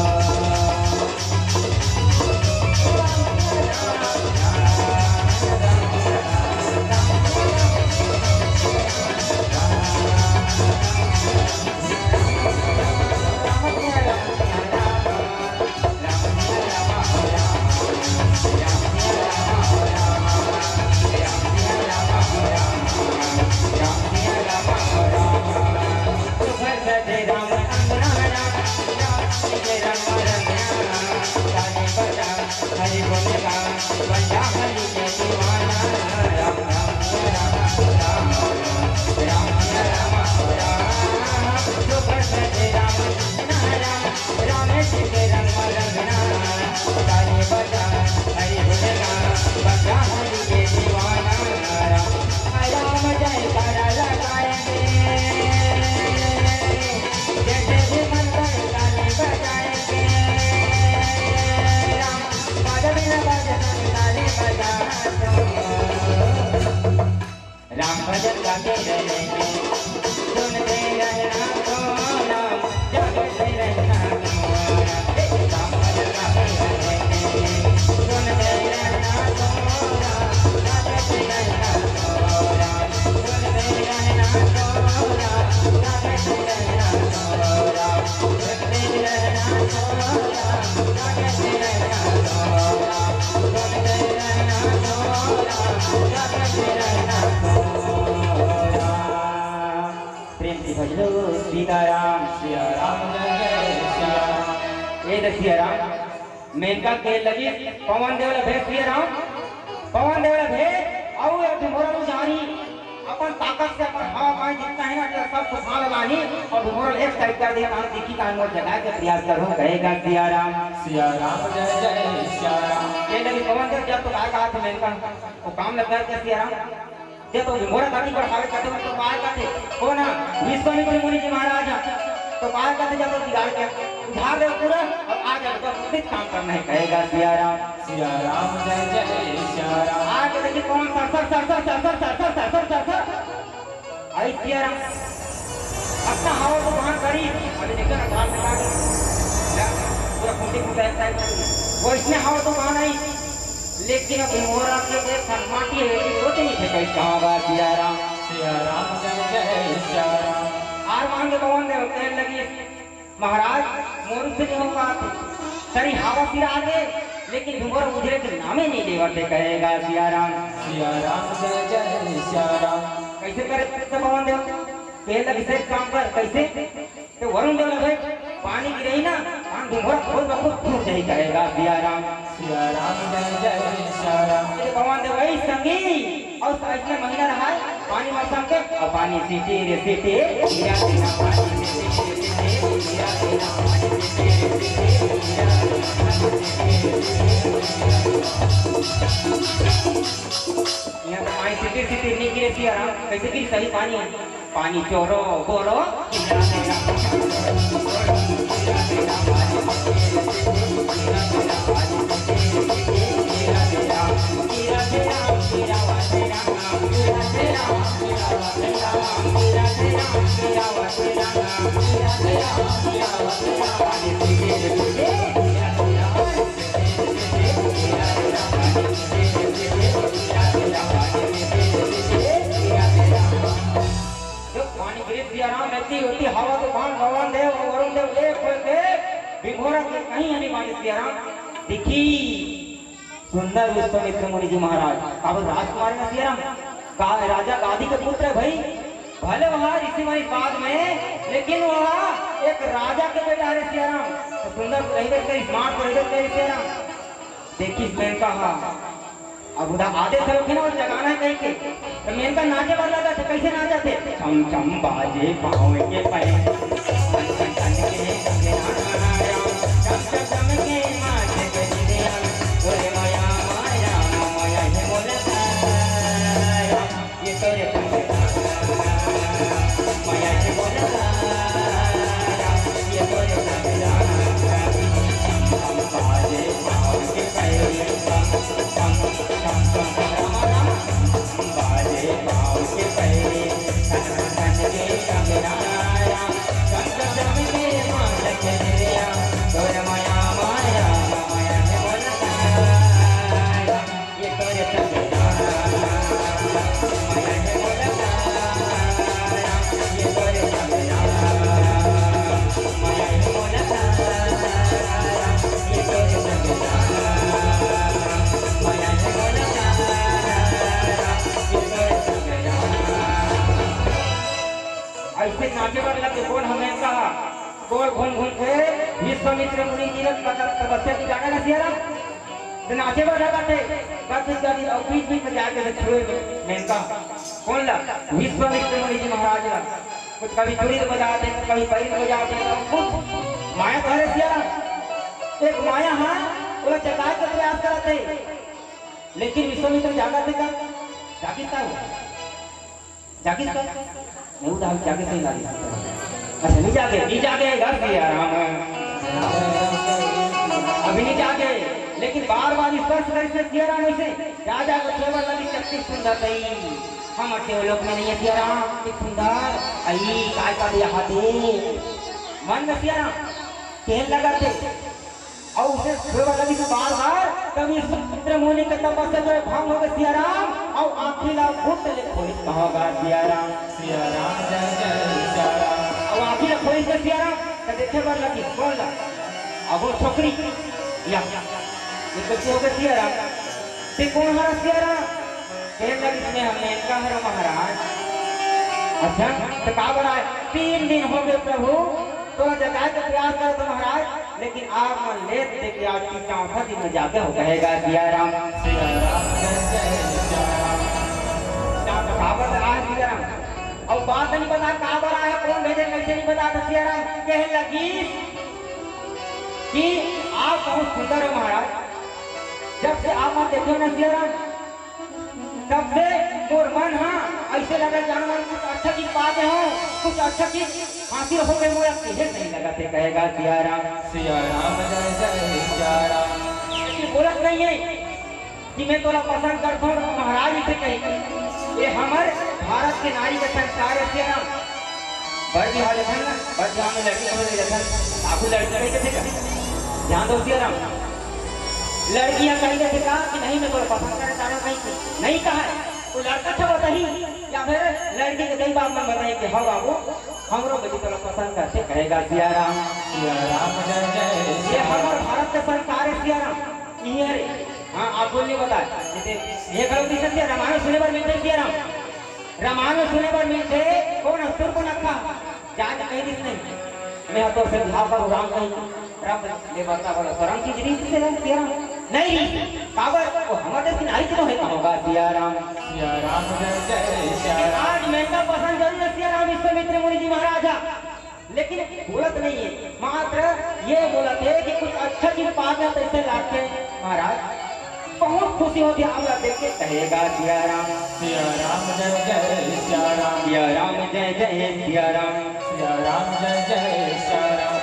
राम भजन गाते रहेंगे, सुनते रहना तो राम, जागते रहना तो राम। राम भजन गाते रहेंगे, सुनते रहना तो राम, जागते रहना तो राम। सुनते रहना तो राम, जागते रहना तो राम। प्रेम से भजलो सीताराम। सिया राम जय जय सिया राम। ए दे सिया राम, मेनका के लगी पवन देव ला भेज सिया राम, पवन देव ला भेज, अउ ये ढिंढोरा ला जानी, अपन ताकत से अपन हवा पानी जितना है ना, सब सुधार लानी, अउ ढिंढोरा एक साइड कर दिया, कहाँ देखी कहाँ मोर जगा के प्रयास करूँ, कहेगा सिया राम। सिया राम जय जय सिया राम। ये लगी पवन देव, जब तो गाय का हाथ में इनका वो काम लग गया सिया राम। जब तो ढिंढोरा ताकि बढ़ावे करते, तो पाए करते, वो ना, विश्वामित्र मुनि जी महाराज, तो पाए करते जब तो बिगाड़ के उधार दे पूरा, और आ जाए तो कुछ काम करना है, कहेगा सिया राम। सिया राम जय जय सिया राम। आके देखी कौन sir sir sir sir sir sir sir sir sir sir sir. आई सिया राम। अपना हवा तो वहां करी। अभी देखो ना, बाहर से आ गई। पूरा खूंटी खूंटा एक साइड कर दी। वो इसने हवा तो वहां नहीं। लेकिन अब मोरा के एक ठन माटी हे, कि सोच नहीं थे कइसे कहाँ बा सिया राम। सिया राम जय जय सिया राम। आर मान के भगवान देव कहने लगी, महाराज, मोर से नहीं हो पात। सरी हवा सिरा दे, लेकिन भी मोर उजरे के नामे नहीं देवत हे, कहेगा सिया राम। सिया राम जय जय सिया राम। कैसे करे तो भगवान देव? कहने लगी, "से काम कर।" कैसे? तो वरुण देव लगे, पानी गिरही ना, पान घुघुआ खोल बखो फूट जाही, कहेगा सिया राम। सिया राम जय जय सिया राम। ये भगवान देव वही संगी, और अइसने महीना रहा है, पानी मौसम के, और पानी सीटी रे सीटी, हीरा बिना पानी सीटी रे सीटी, हीरा बिना पानी सीटी रे सीटी, हीरा बिना पानी सीटी रे सीटी। यहाँ तो पानी सीटी सीटी नहीं गिरे सिया राम, कैसे गिरी सही पानी है? पानी चोरो बोरो। जो पानी गिरे सिया राम, एती ओती हवा तूफान, पवन देव और वरुण देव एक होके भिंगोरा के कहीं हनी माने सिया राम। देखी सुंदर विश्वामित्र मुनि जी महाराज, अब राजकुमार में सिया राम का राजा गादी के पुत्र है भाई, भले वह ऋषि मुनि बाद में, लेकिन वह एक राजा के बेटा है सिया राम। तो सुंदर तो रहिबे करे, स्मार्ट तो रहिबे करे सिया राम। देखी मेनका हा, अब उधर आधे थलो के ना जगाना है कहीं के, तो मेनका नाचे वाला था, तो कैसे नाचा थे? चम चम बाजे पाँव के पाए, चम चम चम के चम चम चम के माथे के दिया, ओरे माया माया माया हे मोला, ये तोरे माया हे मोला, ये तोरे बाजे पाँव के पाए। ऐसे नाचे वाला के कौन हमें कहा? गोल घूम घूम के विश्वामित्र मुनि जी ने तप-, तपस्या की जाने ना सिया राम। तो नाचे वाला बाटे, कभी कभी और बीच बीच में जाके से छुए में मेनका। कौन ला? विश्वामित्र मुनि जी महाराज ला। कुछ कभी चूड़ी तो बजाते, कभी पैर बजाते, कुछ माया करे सिया राम। एक माया हाँ, वो जगाए के प्रयास करते। लेकिन विश्वामित्र जागा थे का? जागी था वो। जागिस का? नहीं उठा, जागे से ही लागिस। अच्छा, नहीं जागे, नहीं जागे, घर दिया राम। अभी नहीं जागे, लेकिन बार बार स्पर्श करे से सिया राम ऐसे, जा जा के केवल लगी शक्ति सुंदर गई। हम अच्छे लोग में नहीं है सिया राम, शक्ति सुंदर, आई, काय का दिया हाथी। मन में सिया राम, तेल लगा थे। अउ उसे छुए वाला भी बार बार, तब विश्वामित्र मुनि के तपस्या जो है भंग हो गए सिया राम, अउ आँखी ला फुट ले खोलिस कहाँ गा सिया राम। सिया राम जय जय सिया राम। अउ आँखी ला खोलिस के सिया राम, तो देखे बर लगी, कौन ला? अब वो छोकरी, या, ये कैसे हो गए सिया राम? ते कौन हरा सिया राम? कहने लगी, "इसमें हमने इनका हरा महाराज।" अच्छा, तो का बड़ा है? "तीन दिन हो गए प्रभु, तोला जगाए के प्रयास करत महाराज, लेकिन आप मन लेट दे के आज की चौथा दिन में जागे हो," कहेगा सिया राम। सिया राम, जय जय सिया राम। का बता रहा है सिया राम? और बात नहीं बता, का बड़ा है, कौन भेजे, कैसे नहीं बता, तो सिया राम कहे लगी कि आप बहुत सुंदर हो महाराज, जब से आप मन देखे हो ना सिया राम, तब से मोर मन हा ऐसे लगा, जानो मन कुछ अच्छा चीज पाते हो, कुछ अच्छा चीज हासिल हो गए, मोला किहे नहीं लगा थे, कहेगा सिया राम। सिया राम जय जय सिया राम। ये बोलत नहीं है कि मैं तोला पसंद करता हूँ, महाराज इसे कही, ये हमर भारत के नारी के संस्कार है सिया राम। बड़ बिहाव देखन ना, बड़ बिहाव में लड़की समझ के देखन, आगू लड़की कही के देखन, ध्यान दो सिया राम। लड़की ह कहि देथे का कि नहीं, मैं तोला पसंद करे चाहत हूँ, कहीं नहीं कहा है। वो लड़का था बताही या फिर लड़की के दई बाप मन बताही कि हाँ बाबू, हमरो बेटी तोला पसंद करथे, कहेगा सिया राम। सिया राम जय जय ये सिया राम। हमर भारत के संस्कार है सिया राम। ये अरे हाँ, आप बोल नहीं बताए। जैसे ये करो पीछे सिया रामायण सुने बर मिलथे सिया राम। रामायण सुने बर मिलथे, कौन असुर को नखा जाके कहि दिस नहीं, मैं तो से भाव का राम कहीं। राम ले बता बोला, शरम चीज नहीं से राम सिया राम। नहीं रही, काबर वो हमर देश की नारी तो है, कहोगा सिया राम। सिया राम जय जय सिया राम। आज मैं का पसंद जरूर है सिया राम विश्वामित्र मुनि जी महाराजा, लेकिन बोलत नहीं है, मात्र ये बोलत है कि कुछ अच्छा चीज पावे तो ऐसे लागथे महाराज। बहुत खुशी होती है, आप लोग देख के कहेगा सिया राम। सिया राम जय जय सिया राम। सिया राम जय जय सिया राम। सिया राम जय जय सिया राम।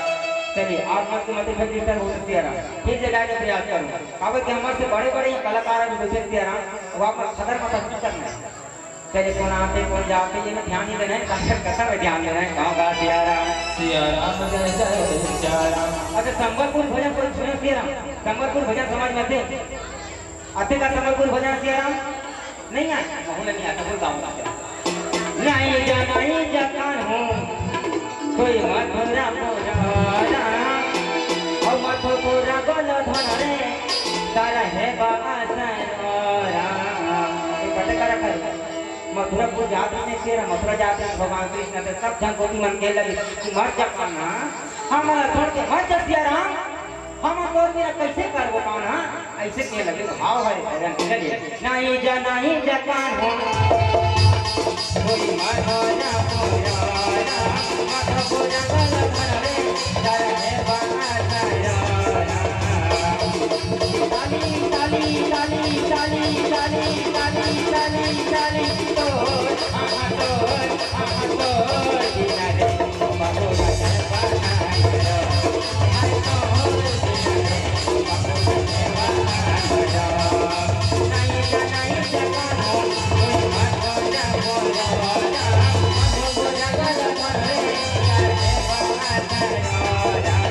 चलिए, आप मन के मते फिर गिटार हो सिया राम, फिर जगाए के प्रयास करूँ। काबर कि हमर से बड़े बड़े कलाकार हैं, जैसे सिया राम, वो आप मन खतर मत करना है। चले कौन आते कौन जाते, ये में ध्यान नहीं देना है, कथा कथा में ध्यान देना है। गाँव का सिया राम। सिया राम जय जय सिया राम। अच्छा, संबलपुर भजन कोई सुने सिया राम? संबलपुर भजन समझ में आते? आते का संबलपुर भजन सिया राम? नहीं आए? कहूँ नहीं आता, बोल गाँव का। नहीं जाना ही जकान हूँ, कोई मथुरा मोरा राम, और मथुरा बोलो धन रे, तारा है बाबा सैन राम। ये पता करा कर। मथुरापुर जात में शेर, मथुरा जात में भगवान कृष्ण के सब झन गोपी मन के लगे कि मर जा कान्हा, हमला छोड़ के मर जा सिया राम, हम तोर बिना कैसे करबो कान्हा, ऐसे के लगे भाव है भजन के लिए। नहीं जा, नहीं जा कान्हा, कोई मर ना कोई रा, मथुरा गल भर रे, डर है बाबा सैन राम। ताली, ताली, ताली, ताली, ताली, ताली, ताली, ताली, तोर, आहा, तोर, आहा, तोर, बिना रे, बाबू राजा बना रो। हाय तोर, बिना रे, बाबू राजा बना रो। नहीं जा, नहीं जा, कान्हा, कोई मत बोला, बोला, बोला, मत बोला, गलत मत रे, करे बाबा सैन राम।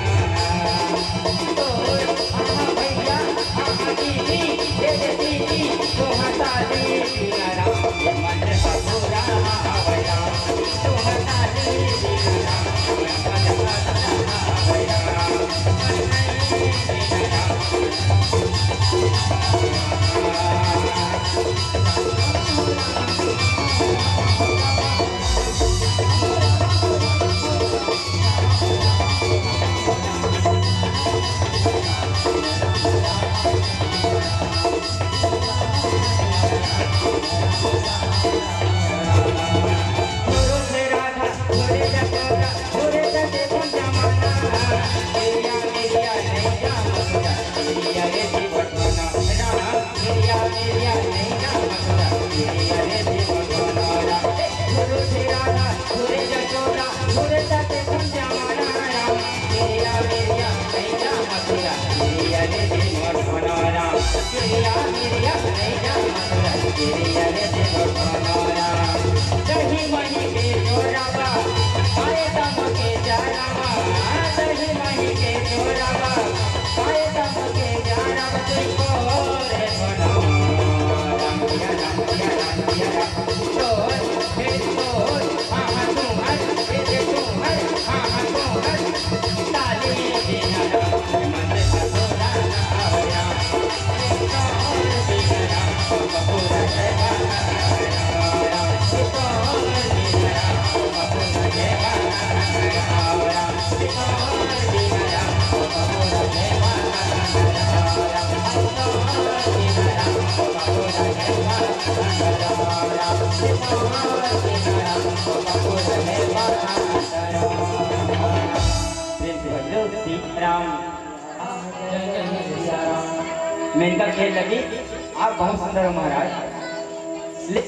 प्रेम से बोलो, सीताराम। मेनका खेल लगी, आप बहुत सुंदर हो महाराज। ले,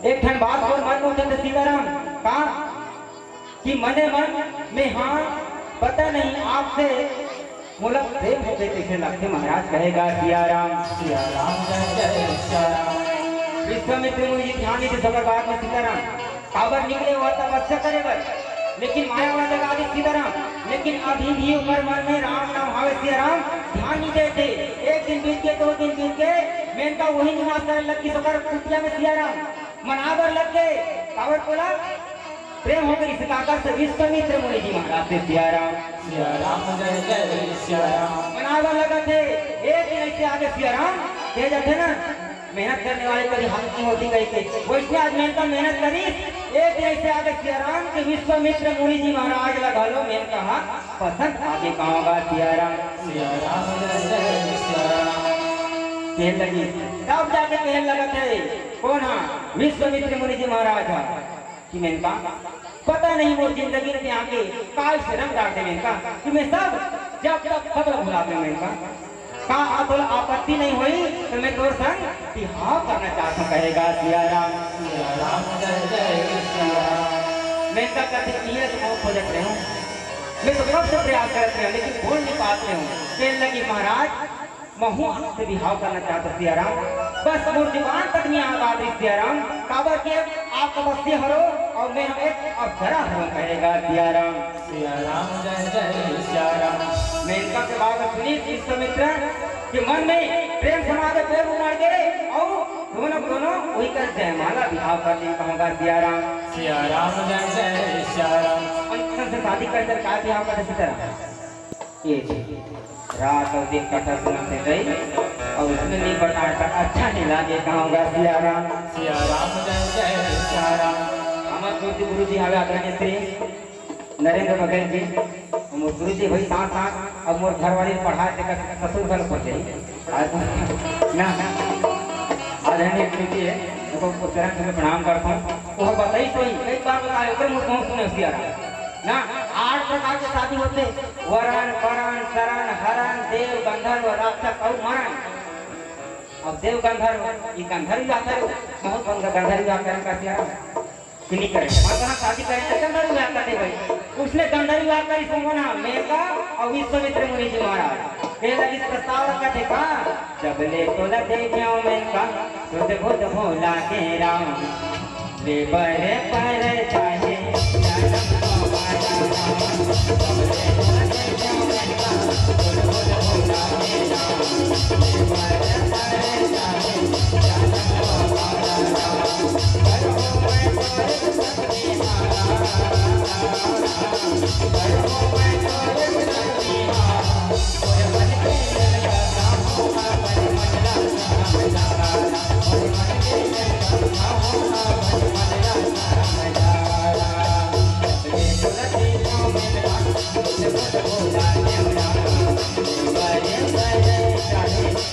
एक ठन बात बोल मन मुखिया सीताराम का कि मने मन में हाँ, पता नहीं आपसे मोला प्रेम होते कैसे लगते महाराज, कहेगा सिया राम। सिया राम जय जय सिया राम। विश्वामित्र मुनि जी ध्यान दीजिए, सबर बाद में सीताराम। काबर निकले हुआ तपस्या करे बर, लेकिन माया वाला लगा दे सीताराम। लेकिन अभी भी ओकर मन में राम नाम हवे सिया राम। ध्यान नहीं देते। एक दिन बीत के, दो दिन बीत के, मेनका वही निवास करे लग गिस ओकर कुटिया में सियाराम। मनाबर लग गे, काबर बोला? प्रेम हो गइस काकर से? विश्वामित्र मुनि जी महाराज से सियाराम। सियाराम जय जय सियाराम। मनाबर लगथे, एक दिन अइसे आगे सियाराम, कहे जाथे ना, मेहनत करने वाले कभी हार नहीं होती कहिके। वइसने आज मेनका मेहनत करिस, एक दिन अइसे आगे सियाराम के विश्वामित्र मुनि जी महाराज ला घलो मेनका हा पसंद आगे। कहां गा सियाराम? सियाराम जय जय सियाराम। कहे लगिस, तब जाके कहे लगथे, कोन हा? विश्वामित्र मुनि जी महाराज हा। कि मेनका, पता नहीं मोर जिंदगी में आके काय से रंग डाल दे मेनका, कि मैं सब, जब तक सब ला भुला दे मेनका। का आ तोला आपत्ति नहीं होही तो मैं तोर संग बिहाव करना चाहत हूं, कहे गा सियाराम। सियाराम जय जय सियाराम। मेनका कथे, इहे तो मैं खोजत रहे हूं, मैं तो कब से प्रयास करत रहे हूं लेकिन बोल नहीं पात रहे हूं। कहे लगिस महाराज, महूं आपसे बिहाव करना चाहत हूं सियाराम, बस मोर जुबान तक नहीं आ पात रहिस सियाराम, काबर के आप तपस्वी हरो अउ मैं एक अप्सरा हरो, कहे गा सियाराम। सियाराम जय जय सियाराम। मेनका के बात सुनिस विश्वामित्र के मन में प्रेम समागे, प्रेम उमड़ गे अउ दोनों, दोनों वही कर जयमाला बिहाव कर लिस, कहां गा सियाराम। सियाराम जय जय सियाराम। अइसन से शादी कर कर का बिहाव कर सीताराम? ये जी, रात अउ दिन कथा सुनत हे गई, अउ उसने नहीं बताया था, अच्छा नहीं लागे, कहां गा सियाराम। सियाराम जय जय सियाराम। हमर पूज्य गुरु जी हवे आदरणीय श्री नरेंद्र बघेल जी, मोर गुरु जी भाई साथ साथ, अब मोर घरवाली पढ़ाए तेकर ससुर घर पहुंच जाई। आज ना, आदरणीय गुरु जी हे, उनको चरण में प्रणाम करता हूं। वो बताई तो ही, कई बार बताए, ओकर मुंह से सुने सियाराम। ना, आठ प्रकार के शादी होथे, वरण, परण, शरण, हरण, देव, गंधर्व, राक्षस अउ मरण। अब देव गंधर्व, ये गंधर्व विवाह करे, बहुत गंधर्व विवाह करे का सियाराम। कि नहीं करे, हम कहां शादी करे तो गंधर्व विवाह कर दे भाई। उसने गंधर्व विवाह करिस, सुनो ना, मेनका अउ विश्वामित्र मुनि जी महाराज। कहे लगिस, प्रस्ताव रखथे का, जब ले तोला देखे मेनका, सुध बुध भोला के राम। ले बरे पर चाहे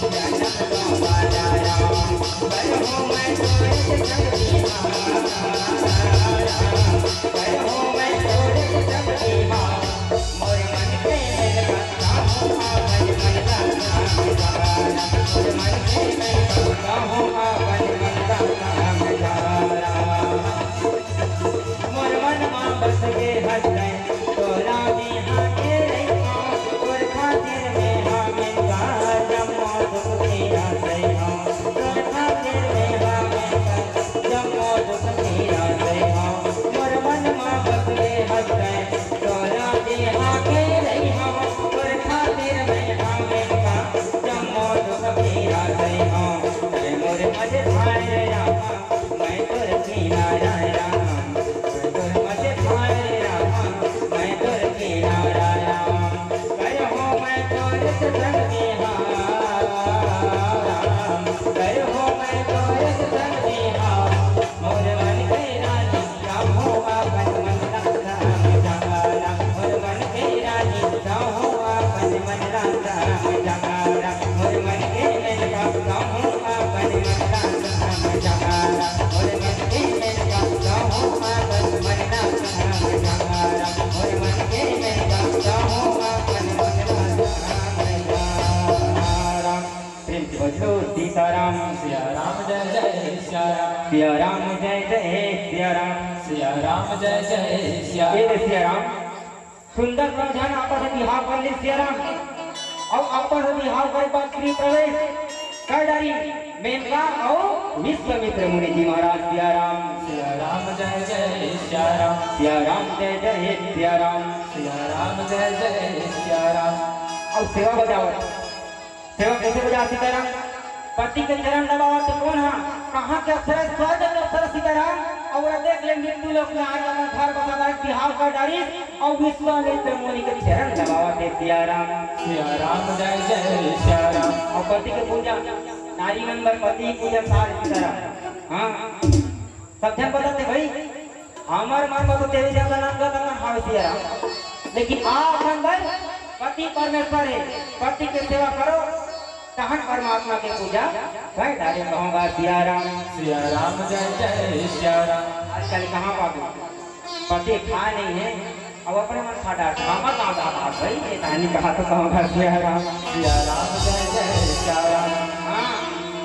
जन्म हमारा राम। मोर मन मा बस गे हस तैं, तोला बिहा के रहिहौं, तोर खातिर में हा मेनका जम्मो दुख पीरा सहिहौं, तोर खातिर में हा मेनका जम्मो दुख पीरा सहिहौं। मोर मन मा बस गे हस तैं, तोला बिहा के रहिहौं, तोर खातिर में हा मेनका जम्मो दुख पीरा सहिहौं। तैं मोर मझधार रामा, मैं तोर किनारा राम, मैं तोर मझधार राम, मैं तोर किनारा राम। कहो मैं तोर संग बिहाव, कहो मैं तोर संग बिहाव। मोर मन के रानी, कहो अपन मन ला समझाना। मोर मन के रानी, कहो अपन मन ला समझाना। मोर मन के मेनका, कहो अपन मन ला समझाना। मोर मन के मेनका, कहो अपन मन ला समझाना। मोर मन के मेनका, कहो अपन मन ला समझाना। प्रेम से बोलो सीताराम। सिया राम जय जय सिया राम। सिया राम जय जय सिया राम। सिया राम जय जय सिया ये रे सिया राम। सुंदर समझान आपस में बिहाव कर लिस सिया राम। अउ आपस में बिहाव करे बाद गृह प्रवेश कर डारिन मेनका अउ विश्वामित्र मुनि जी महाराज। सिया राम। सिया राम जय जय सिया राम। सिया राम जय जय सिया राम। सिया राम जय जय सिया राम। अउ सेवा बजावत सेवा कइसे बजा सीताराम? पति के चरण दबावत कोन हा? कहाँ के अप्सरा? स्वर्ग के अप्सरा सीताराम। अउ देख ले, मृत्यु लोक में आके अपन घर बसा डारिस, बिहाव कर डारिस, अउ विश्वामित्र मुनि के चरण दबावत हे सियाराम। सियाराम जय जय सियाराम। अउ पति के पूजा, नारी मन बर पति पूजा सार सीताराम। हाँ, सब झन बतात हे भाई, हमर मन म तो तेरे जैसा नाम का करना हावे सियाराम, लेकिन आप मन बर पति परमेश्वर हे, पति के सेवा करो, तहन परमात्मा के पूजा कर डारे कहूँगा सियाराम। सियाराम जय जय सियाराम। आजकल कहाँ पाबे, पति खाए नहीं है, अब अपने मन खा डार, खामा का आधा भाग भाई, ये कहानी कहा तो कहूँगा सियाराम। सियाराम जय जय सियाराम। हाँ,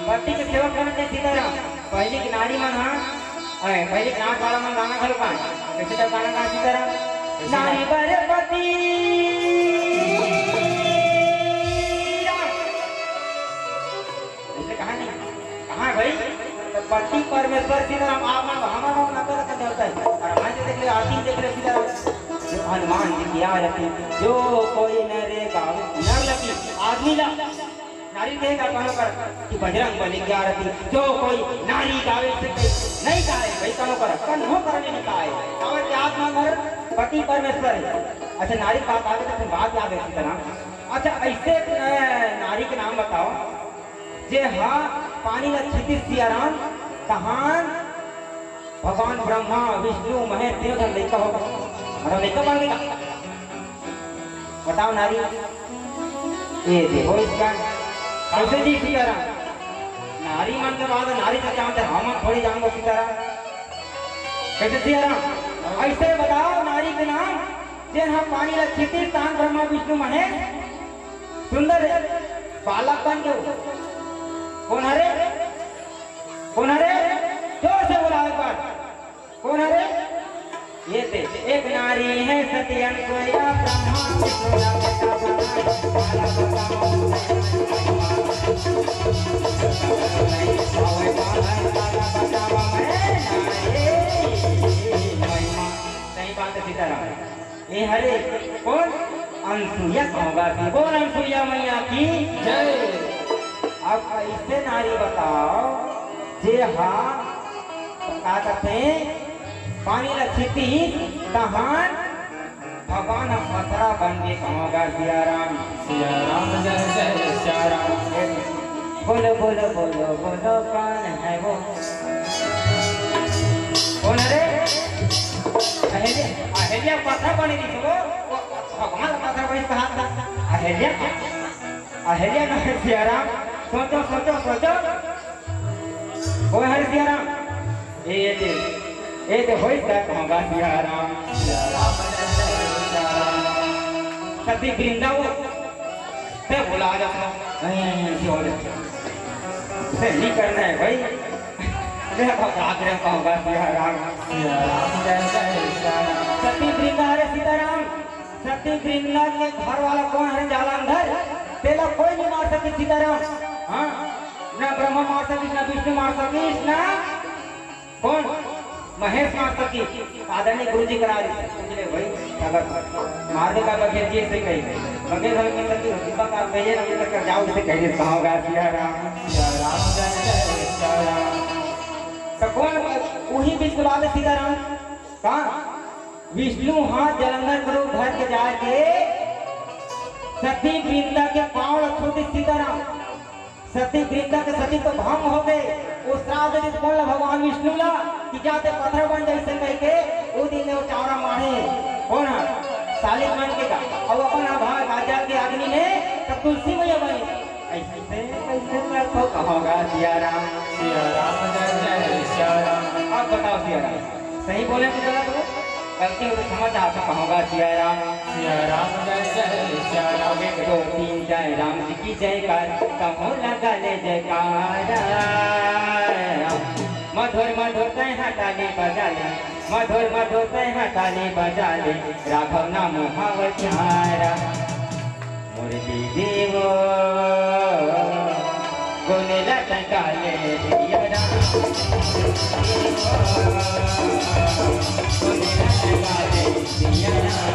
पति के सेवा करना चाहिए सीताराम। पहले की नारी मन, हाँ, अरे, पहले गाँव वाला मन गाना घलो गाए। कैसे तब गाना गाए सीताराम? कैसे नारी गाए? बर पति राम। ऐसे कहा नहीं? कहाँ है भाई? तो पति परमेश्वर सीताराम, आप मन हमारा मन नकल कर देवता है। और हमारे देख ले, आरती देख ले सीताराम। जो हनुमान जी की आरती, जो कोई नरे गावे, नर लगी, आदमी ला। नारी के का कहनो कर कि बजरंग बली की आरती, जो कोई नारी गावे से कही, नहीं गाए, भाई कहनो कर, कन्हो करने नहीं गाए। गावे के आत्मा घर पति परमेश्वर है। अच्छा, नारी का गावे तो फिर बात याद है सीताराम। अच्छा, ऐसे, अ, नारी के नाम बताओ, जे हा पानी ला छीतिस सियाराम, तहान भगवान ब्रह्मा, विष्णु, महेश तीनों झन लइका हो, मतलब लइका बन गया। बताओ नारी, ये देखो इसका, कैसे जी सीताराम? नारी मन के बाद नारी का जानते, हम थोड़ी जान लो सीताराम। कैसे सियाराम? ऐसे बताओ नारी के नाम, जेन हा पानी ला छीतिस, तान ब्रह्मा, विष्णु, महेश, सुंदर है, बालक बन गए। कौन हरे? कौन हरे? जोर से बोला एक बार। कौन हरे? ये थे, एक नारी है सती अनसुईया, ब्रह्मा विष्णु ला बेटा बनाए, काला बताओ, मैं नारी महिमा। आवे बाहर, काला बताओ, मैं नारी महिमा। सही बात है सीताराम। ये हरे कौन? अनसुईया कहूँगा कि बोल अनसुईया मैया की जय। अब ऐसे नारी बताओ, जे हा का कहते, पानी ला छीतिस, तहान भगवान ह पथरा बन के कहूँगा सियाराम। सियाराम जय जय सियाराम। बोलो, बोलो, बोलो, बोलो, कौन है वो? कौन हरे? अहिल्या, अहिल्या पथरा बनी रही वो, वो भगवान पथरा बनी कहा था। अहिल्या, अहिल्या ना है सियाराम। सोचो, सोचो, सोचो। ओ हरे सियाराम। ए, ए, ए, ए, होई का कहूँगा सियाराम। सियाराम, सियाराम। सती वृंदा वो, ते बुला जा। नहीं, नहीं, नहीं, नहीं, नहीं, नहीं करना है भाई। मैं अब रात में कहूँगा सियाराम। सियाराम, जय जय सियाराम। सती वृंदा हरे सीताराम। सती वृंदा के घर वाला कौन हरे? जालंधर। तेला कोई नहीं मार सके सीताराम। हाँ, ना ब्रह्मा मार सकिस, ना विष्णु मार सकिस, ना कौन? महेश मार सकिस। आदरणीय गुरु जी करा रही, समझ ले भाई, अगर मारने का बघेल जी से कही, बघेल भाई मतलब कि दीपक आप कहिए ना, मतलब कर जाओ, इसे कहिए, कहाँ होगा सियाराम। सियाराम, जय जय सियाराम। तो कौन वही विश्ववाद सीताराम? कहाँ? विष्णु हाथ जालंधर गुरु घर के जाके सती वृंदा के पाँव ला छूतिस सीताराम। सती वृंदा के सती तो भंग हो गए। वो श्राप दे दिस कोन ला? भगवान विष्णु ला, कि जाते पथरा बन जैसे कह के, वो दिन वो चावड़ा मारे। कौन है? सालिक मन के का? और अपन आभार राजा के अग्नि में तब तुलसी मैया बनी। ऐसे, ऐसे मैं तो कहूँगा सियाराम। सियाराम, जय जय सियाराम। अब बताओ सियाराम, सही बोले कि गलत हो? गलती हो तो क्षमा चाहता कहूँगा सियाराम। सियाराम, जय जय सियाराम। एक, दो, तीन, जय राम जी की जयकार, कहूँ लगा ले जयकारा। मधुर मधुर तैं हा ताली बजा ले, मधुर मधुर तैं हा ताली बजा ले, राघव नाम हव प्यारा। मोर दीदी वो, गोले लटका ले दिया राम। गोले लटका ले दिया राम।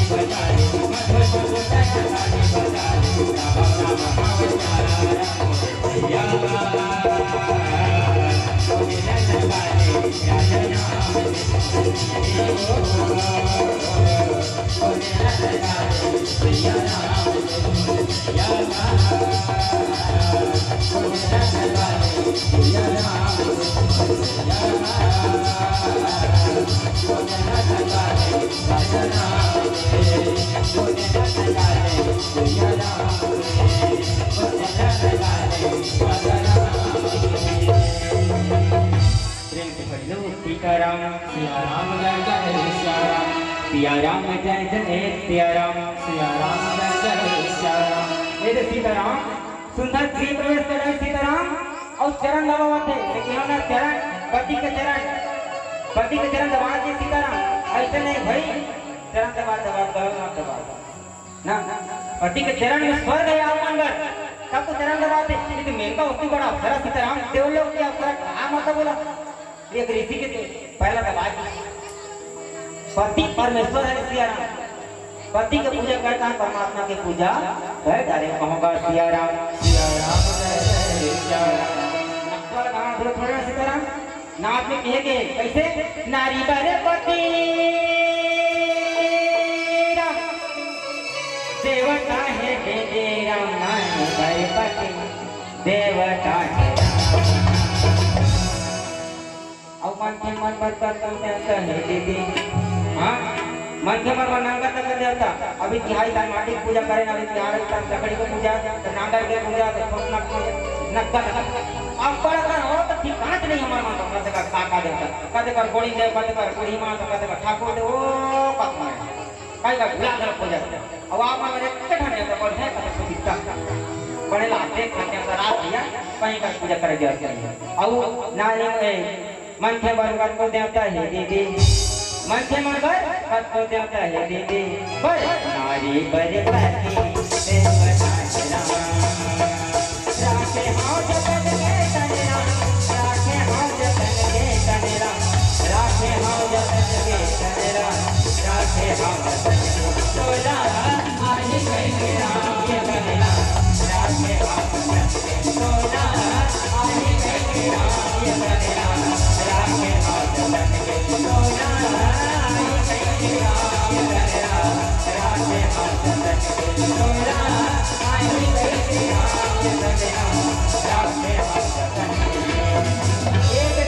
प्रेम से बोलो सीताराम। सियाराम जय जय सियाराम। सियाराम जय जय सियाराम। सियाराम जय जय सियाराम। ये दे सीताराम, सुंदर गृह प्रवेश करे सीताराम, अउ चरण दबावत हे, लेकिन हमर चरण, पति के चरण, पति के चरण दबा के सीताराम, ऐसे नहीं भाई, चरण दबा, दबा, दबा, दबा, ना, पति के चरण में स्वर्ग हे आप मन बर, तब तो चरण दबाते, लेकिन मेनका उससे बड़ा अप्सरा सीताराम, देवलोक की अप्सरा, कहाँ मत बोला। एक ऋषि के पहला दबाए। पति परमेश्वर हे सियाराम। पति के पूजा करता हे, परमात्मा के पूजा कर डारे, कहूँगा सियाराम। सियाराम जय जय सियाराम। नक्सल गाना थोड़ा थोड़ा सीताराम। नाच में कहे के कैसे? नारी बर पति राम देवता हे, दे दे राम नारी बर पति देवता हे। अउ मनखे मन बर कर तू देवता हे दीदी। हाँ, मनखे मन बर नांगर तक देवता। अभी तिहाई तार माटी के पूजा करे ना, अभी तिहाई तार लकड़ी के पूजा, तो नांगर के पूजा, तो ठोकना के पूजा, नक्का तक। अब बड़ा कर हो तो ठिकाना नहीं हमारे मन को, कते कर काका देवता, कते कर गोड़ी देव, कते कर बूढ़ी माँ, तो कते कर ठाकुर देव, ओ पत्मा। कई का भुला घलो हो जाथे। अउ आप मन एक ठन हे, तो बढ़िया कथा सुनता। बड़े लाते खाते सराप दिया, कहीं का पूजा करे जाते हैं। अउ ना ये, ए, मनखे बर कतको देवता हे दीदी, मनखे मन बर कतको देवता हे दीदी, बर नारी बर पति देवता हे राम। राखे हौं जतन के तन राम, राखे हौं जतन के तन राम, राखे हौं जतन के तन राम, राखे हौं जतन के तन राम।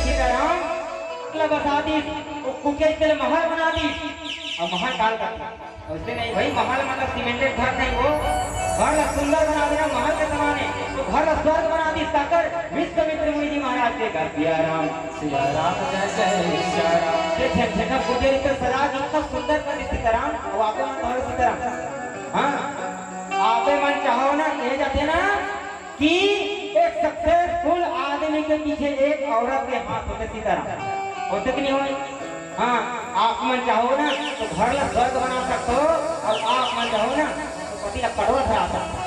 सीताराम ला बसा दीस, वो कुटिया के महल बना दीस। अउ महल काल का वैसे नहीं भाई, महल मतलब सीमेंटेड घर नहीं, वो घर ला सुंदर बना देना, महल के समान हे। तो घर ला स्वर्ग बना दीस, काकर? विश्वामित्र मुनि जी महाराज के घर। सियाराम। सियाराम जय जय सियाराम। ये झेठा कुबेर के सराज इतना सुंदर कर दीस सीताराम, वो आपे मन कहो सीताराम। हाँ, आपे मन चाहो ना, कहे जाथे ना, कि एक सक्सेसफुल आदमी के पीछे एक औरत के हाथ होथे सीताराम, होथे कि नहीं होय? हाँ, आप मन चाहो ना तो घर ला स्वर्ग बना सकथो, अउ आप मन चाहो ना तो पति ला पटवा धरा सकथो।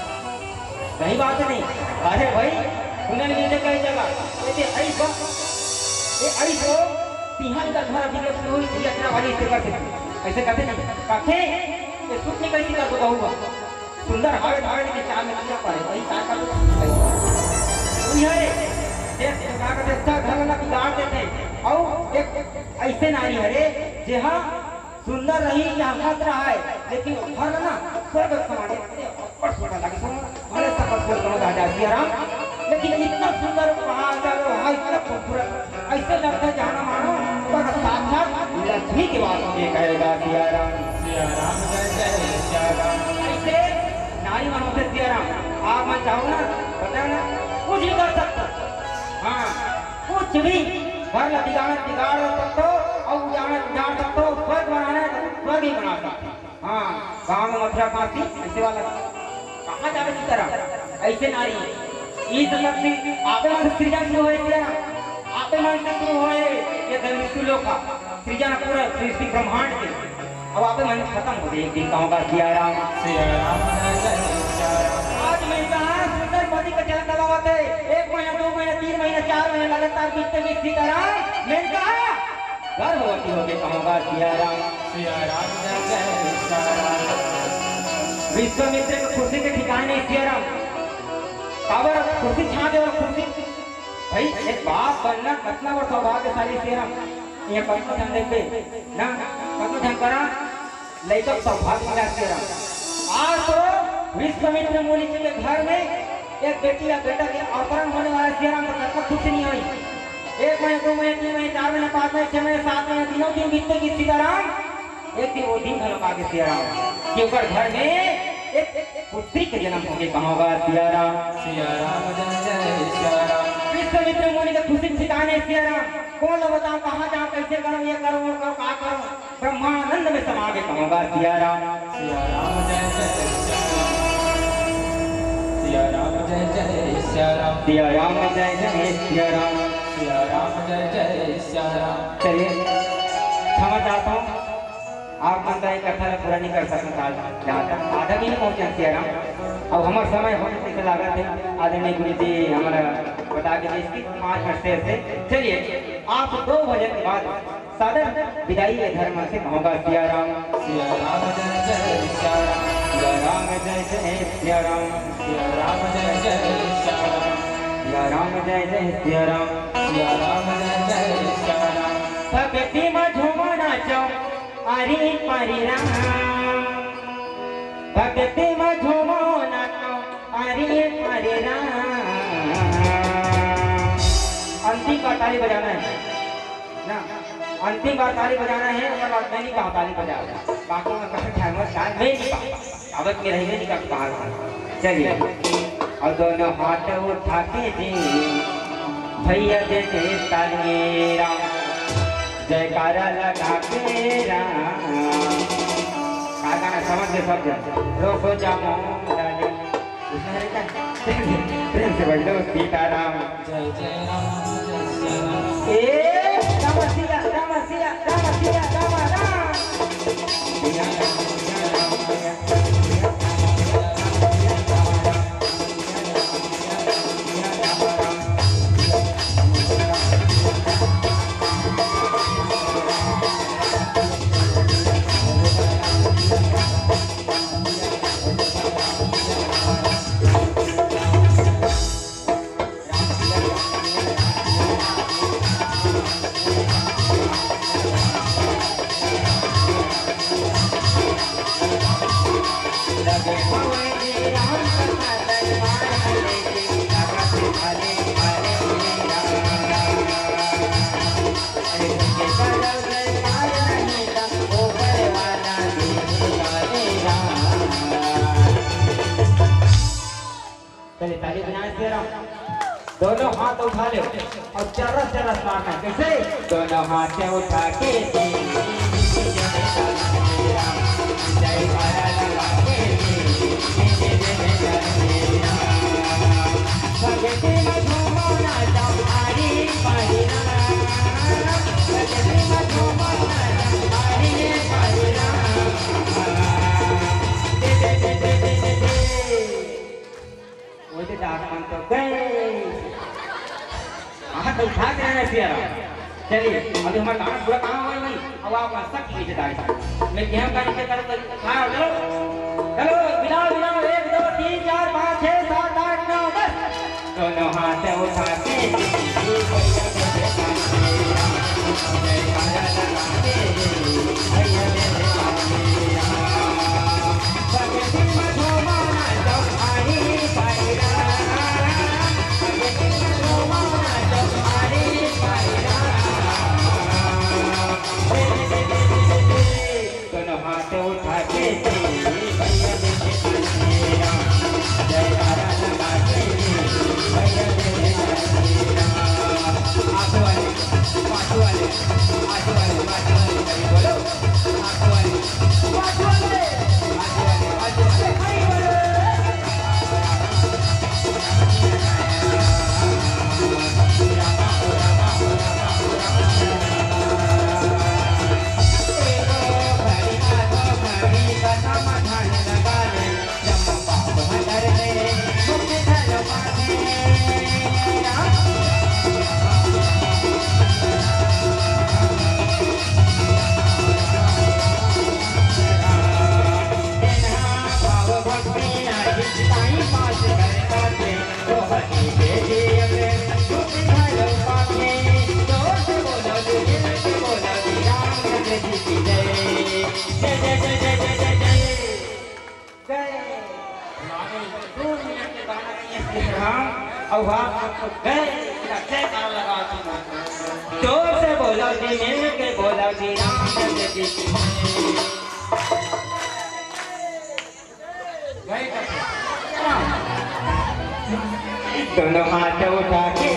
सही बात हे नहीं? अरे भाई, सुने नहीं कई जगह, ये दे अइस बा, ये अइस हो, तिहाई का घर अभी जब शुरू हुई थी, अचरा वाली इसे करते थे। ऐसे करते नहीं, काके, ये सुत नहीं करती का तो कहूँगा। सुंदर हावे धावे के चाल में किया पड़े, वही का कर। वही हरे, देश का कर देश का घर ला बिगाड़ देथे। अउ एक ऐसे नारी हरे, जेहा सुंदर रही या मत रहाय, लेकिन घर ना स्वर्ग समान हे, अब्बड़ सुंदर लगे। भले सब कुछ करो राजा सियाराम, लेकिन इतना सुंदर वहाँ जाओ, वहाँ इतना खूबसूरत, ऐसे लगता है जाना मानो पर साक्षात लक्ष्मी के वास में कहेगा सियाराम। सियाराम जय जय सियाराम। ऐसे नारी मन होथे सियाराम, आप मन चाहो ना, बताओ ना, कुछ भी कर सकता। हाँ, कुछ भी, घर ला बिगाड़ना बिगाड़ सकता, अउ उजाड़ना उजाड़ सकता, स्वर्ग बनाना है तो स्वर्ग ही बना सकता। हाँ, गाँव में मथुरा काशी, ऐसे वाला। कहाँ जावे सीताराम? ऐसे नारी। ई तो शक्ति आपे मन से सृजन शुरू होय, सियाराम। आपे मन से शुरू होय, ये धरती लोक का सृजन पूरा सृष्टि ब्रह्मांड के। अब आपे मन खत्म हो जाए, एक दिन कहूँगा सियाराम। सियाराम, जय जय सियाराम। आज मैं कहा सुंदर पति का चरण दबावत है, एक महीना, दो महीना, तीन महीना, चार महीना लगातार बीतते बीत सीताराम, मैं कहा गर्भवती होके कहूँगा सियाराम। सिया राम जय जय सिया राम। विश्वामित्र के खुशी के ठिकाने सिया राम। काबर खुशी छा देवल खुशी। भाई, एक बाप बनना कतना बड़ सौभाग्यशाली सिया राम। ये कतना झन देखबे ना, कतना झन करा लइका के सौभाग्य मिला सिया राम। आज तो विश्वामित्र मुनि जी के घर में एक बेटी या बेटा के अपहरण होने वाला सिया राम, तो कतना खुशी नहीं होई। एक महीना, दो महीना, तीन महीना, चार महीना, पाँच महीना, छह महीना, सात महीना, दिनों दिन बीतते कि सीताराम, एक दिन वो दिन घलो आगे सिया राम, कि ओकर घर में एक पुत्री के जन्म होके कहां होगा सिया राम। सिया राम जय जय सिया राम। विश्वामित्र मुनि के खुशी ठिकाने सिया राम, कौन ला बताऊं, कहां जाऊं, कैसे करूं, ये करूं, वो करूं, का करूं, ब्रह्मानंद में समा के कहां होगा सिया राम। सिया राम जय जय सिया राम। सिया राम जय जय सिया राम। सिया राम जय जय सिया राम। सिया राम जय जय सिया राम। चलिए, क्षमा चाहता हूँ, आप मन का एक कथा ला पूरा नहीं कर सकता था, जहाँ तक आधा भी नहीं पहुँचा सिया राम। अब हमारा समय होने से लागत है, आदरणीय गुरु जी हमारा बता के इसकी पाँच मिनट से, से चलिए, आप दो भजन के बाद सादर विदाई ये धर्म से कहूँगा सिया राम। सिया राम जय जय सिया राम। सिया राम जय जय सिया राम। सिया राम जय जय सिया राम। सिया राम जय जय सिया राम। सिया राम जय जय सिया राम। भक्ति में झूमो नाचो, अरे परी राम। भक्ति में झूमो नाचो, अरे परी राम। अंतिम बार ताली बजाना है ना, अंतिम बार ताली बजाना है, अगर बात मैं नहीं कहा ताली बजाओ, बाकी मैं कहा टाइमर शायद मैं नहीं कहा, आवत में रहेंगे नहीं कहा कहा। चलिए, और दोनों हाथ उठा के जी भैया दे दे ताली राम, जयकारा लगा के राम। का गाना समझ गए सब जन? रोको जामो डाली। उसमें है क्या? प्रेम से बज लो सीताराम। जय जय राम जय सिया राम। ए, राम सिया, राम सिया, राम सिया, राम राम। पहले ताली बजाए सिया राम। दोनों हाथ उठा ले और चरस चरस मारना है। कैसे? दोनों हाथ उठा के वैसे तो आसमान तो गए। हाथ उठा के रहना सिया राम। चलिए, अभी हमारा गाना पूरा कहाँ हुआ है भाई? अब आप हंस सकते हैं दाई। मैं गेहूं का नीचे करूँ, करूँ। हाँ, चलो। चलो, मिलाओ, मिलाओ। एक, दो, तीन, चार, पाँच, छः, सात, आठ, नौ, दस। दोनों हाथ उठा के दोनों हाथ उठा के राम, अउ हाथ में तो गए, का जयकारा लगा दूंगा। जोर से बोलो जी, मिल के बोलो जी, राम जी की। गए का? दोनों हाथ उठा के।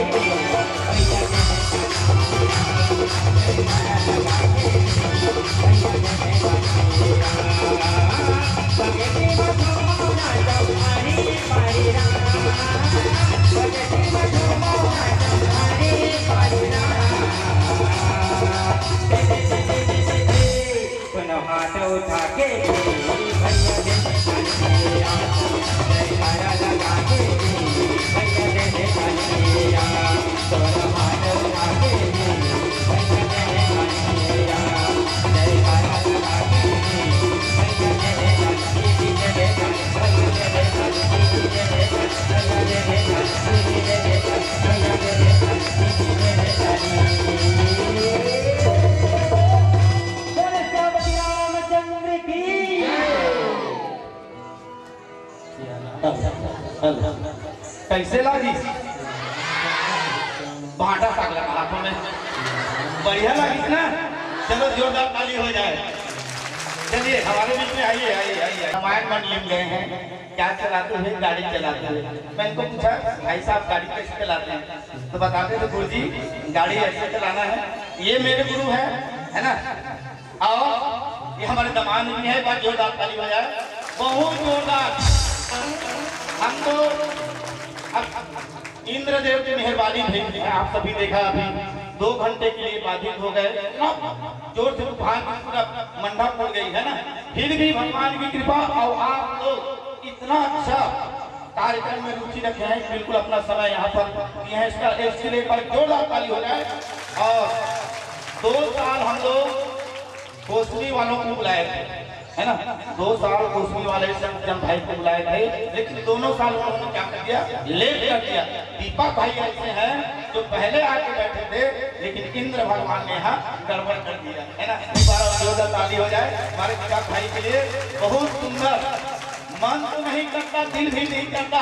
दोनों हाथ उठा के। बोले सियापति रामचंद्र की। कैसे लागिस? भांटा साग लगा हाथों में। बढ़िया लागिस ना? चलो, जोरदार ताली हो जाए। चलिए, हमारे बीच में आइए, आइए, आइए। रामायण मंडली में गए हैं, क्या चलाते हुए? गाड़ी चलाते हुए। मैं इनको पूछा, "भाई साहब, गाड़ी कैसे चलाते हैं?" तो बताते थे, "गुरु जी, गाड़ी ऐसे चलाना है।" ये मेरे गुरु है, है ना? और ये हमारे दामाद भी है, एक बार जोरदार ताली बजाए, बहुत जोरदार। हम तो अब इंद्रदेव की मेहरबानी थी, आप सभी देखा, अभी दो घंटे के लिए बाधित हो गए, इतना जोर से तूफान की पूरा मंडप उड़ गई है ना, फिर भी भगवान की कृपा। और आप लोग इतना अच्छा कार्यक्रम में रुचि रखे हैं, बिल्कुल अपना समय यहाँ पर दिए हैं, इसका, इसके लिए एक बार जोरदार ताली हो जाए। और दो साल हम लोग कोसली वालों को बुलाए थे, है ना? दो साल कोसली वाले संत जन भाई को बुलाए थे, लेकिन दोनों साल उन्होंने क्या कर दिया? लेट कर दिया। दीपक भाई ऐसे हैं जो पहले आके बैठे थे, लेकिन इंद्र भगवान ने यहाँ गड़बड़ कर दिया, है ना? एक बार और जोरदार ताली हो जाए हमारे दीपक भाई के लिए। बहुत सुंदर। मन तो नहीं करता, दिल भी नहीं करता,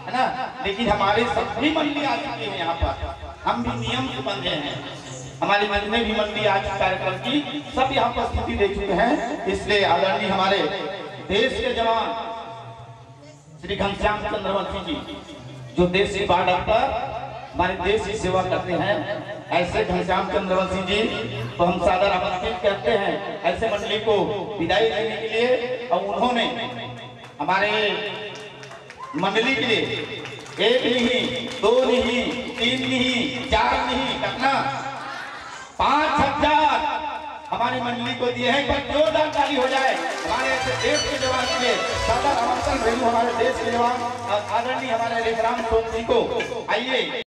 है ना? लेकिन हमारे सभी मंडली आ चुकी है यहाँ पर, हम भी नियम से बंधे हैं। हमारी जितने भी मंडली आज कार्यक्रम की, सब यहाँ उपस्थिति दे चुके हैं। इसलिए आदरणीय हमारे देश के जवान श्री घनश्याम चंद्रवंशी जी, जो देश की बॉर्डर पर हमारे देश की सेवा करते हैं, ऐसे घनश्याम चंद्रवंशी जी को हम सादर आमंत्रित करते हैं ऐसे मंडली को विदाई देने के लिए। और उन्होंने हमारे मंडली के लिए एक नहीं, दो नहीं, तीन नहीं, चार नहीं, कितना? पाँच हजार हमारी मंडली को दिए हैं। एक बार जोरदार ताली हो जाए हमारे ऐसे देश के जवान के लिए। सादर आमंत्रण भेजूं हमारे देश के जवान और आदरणीय हमारे रेखराम सोम जी को। आइए।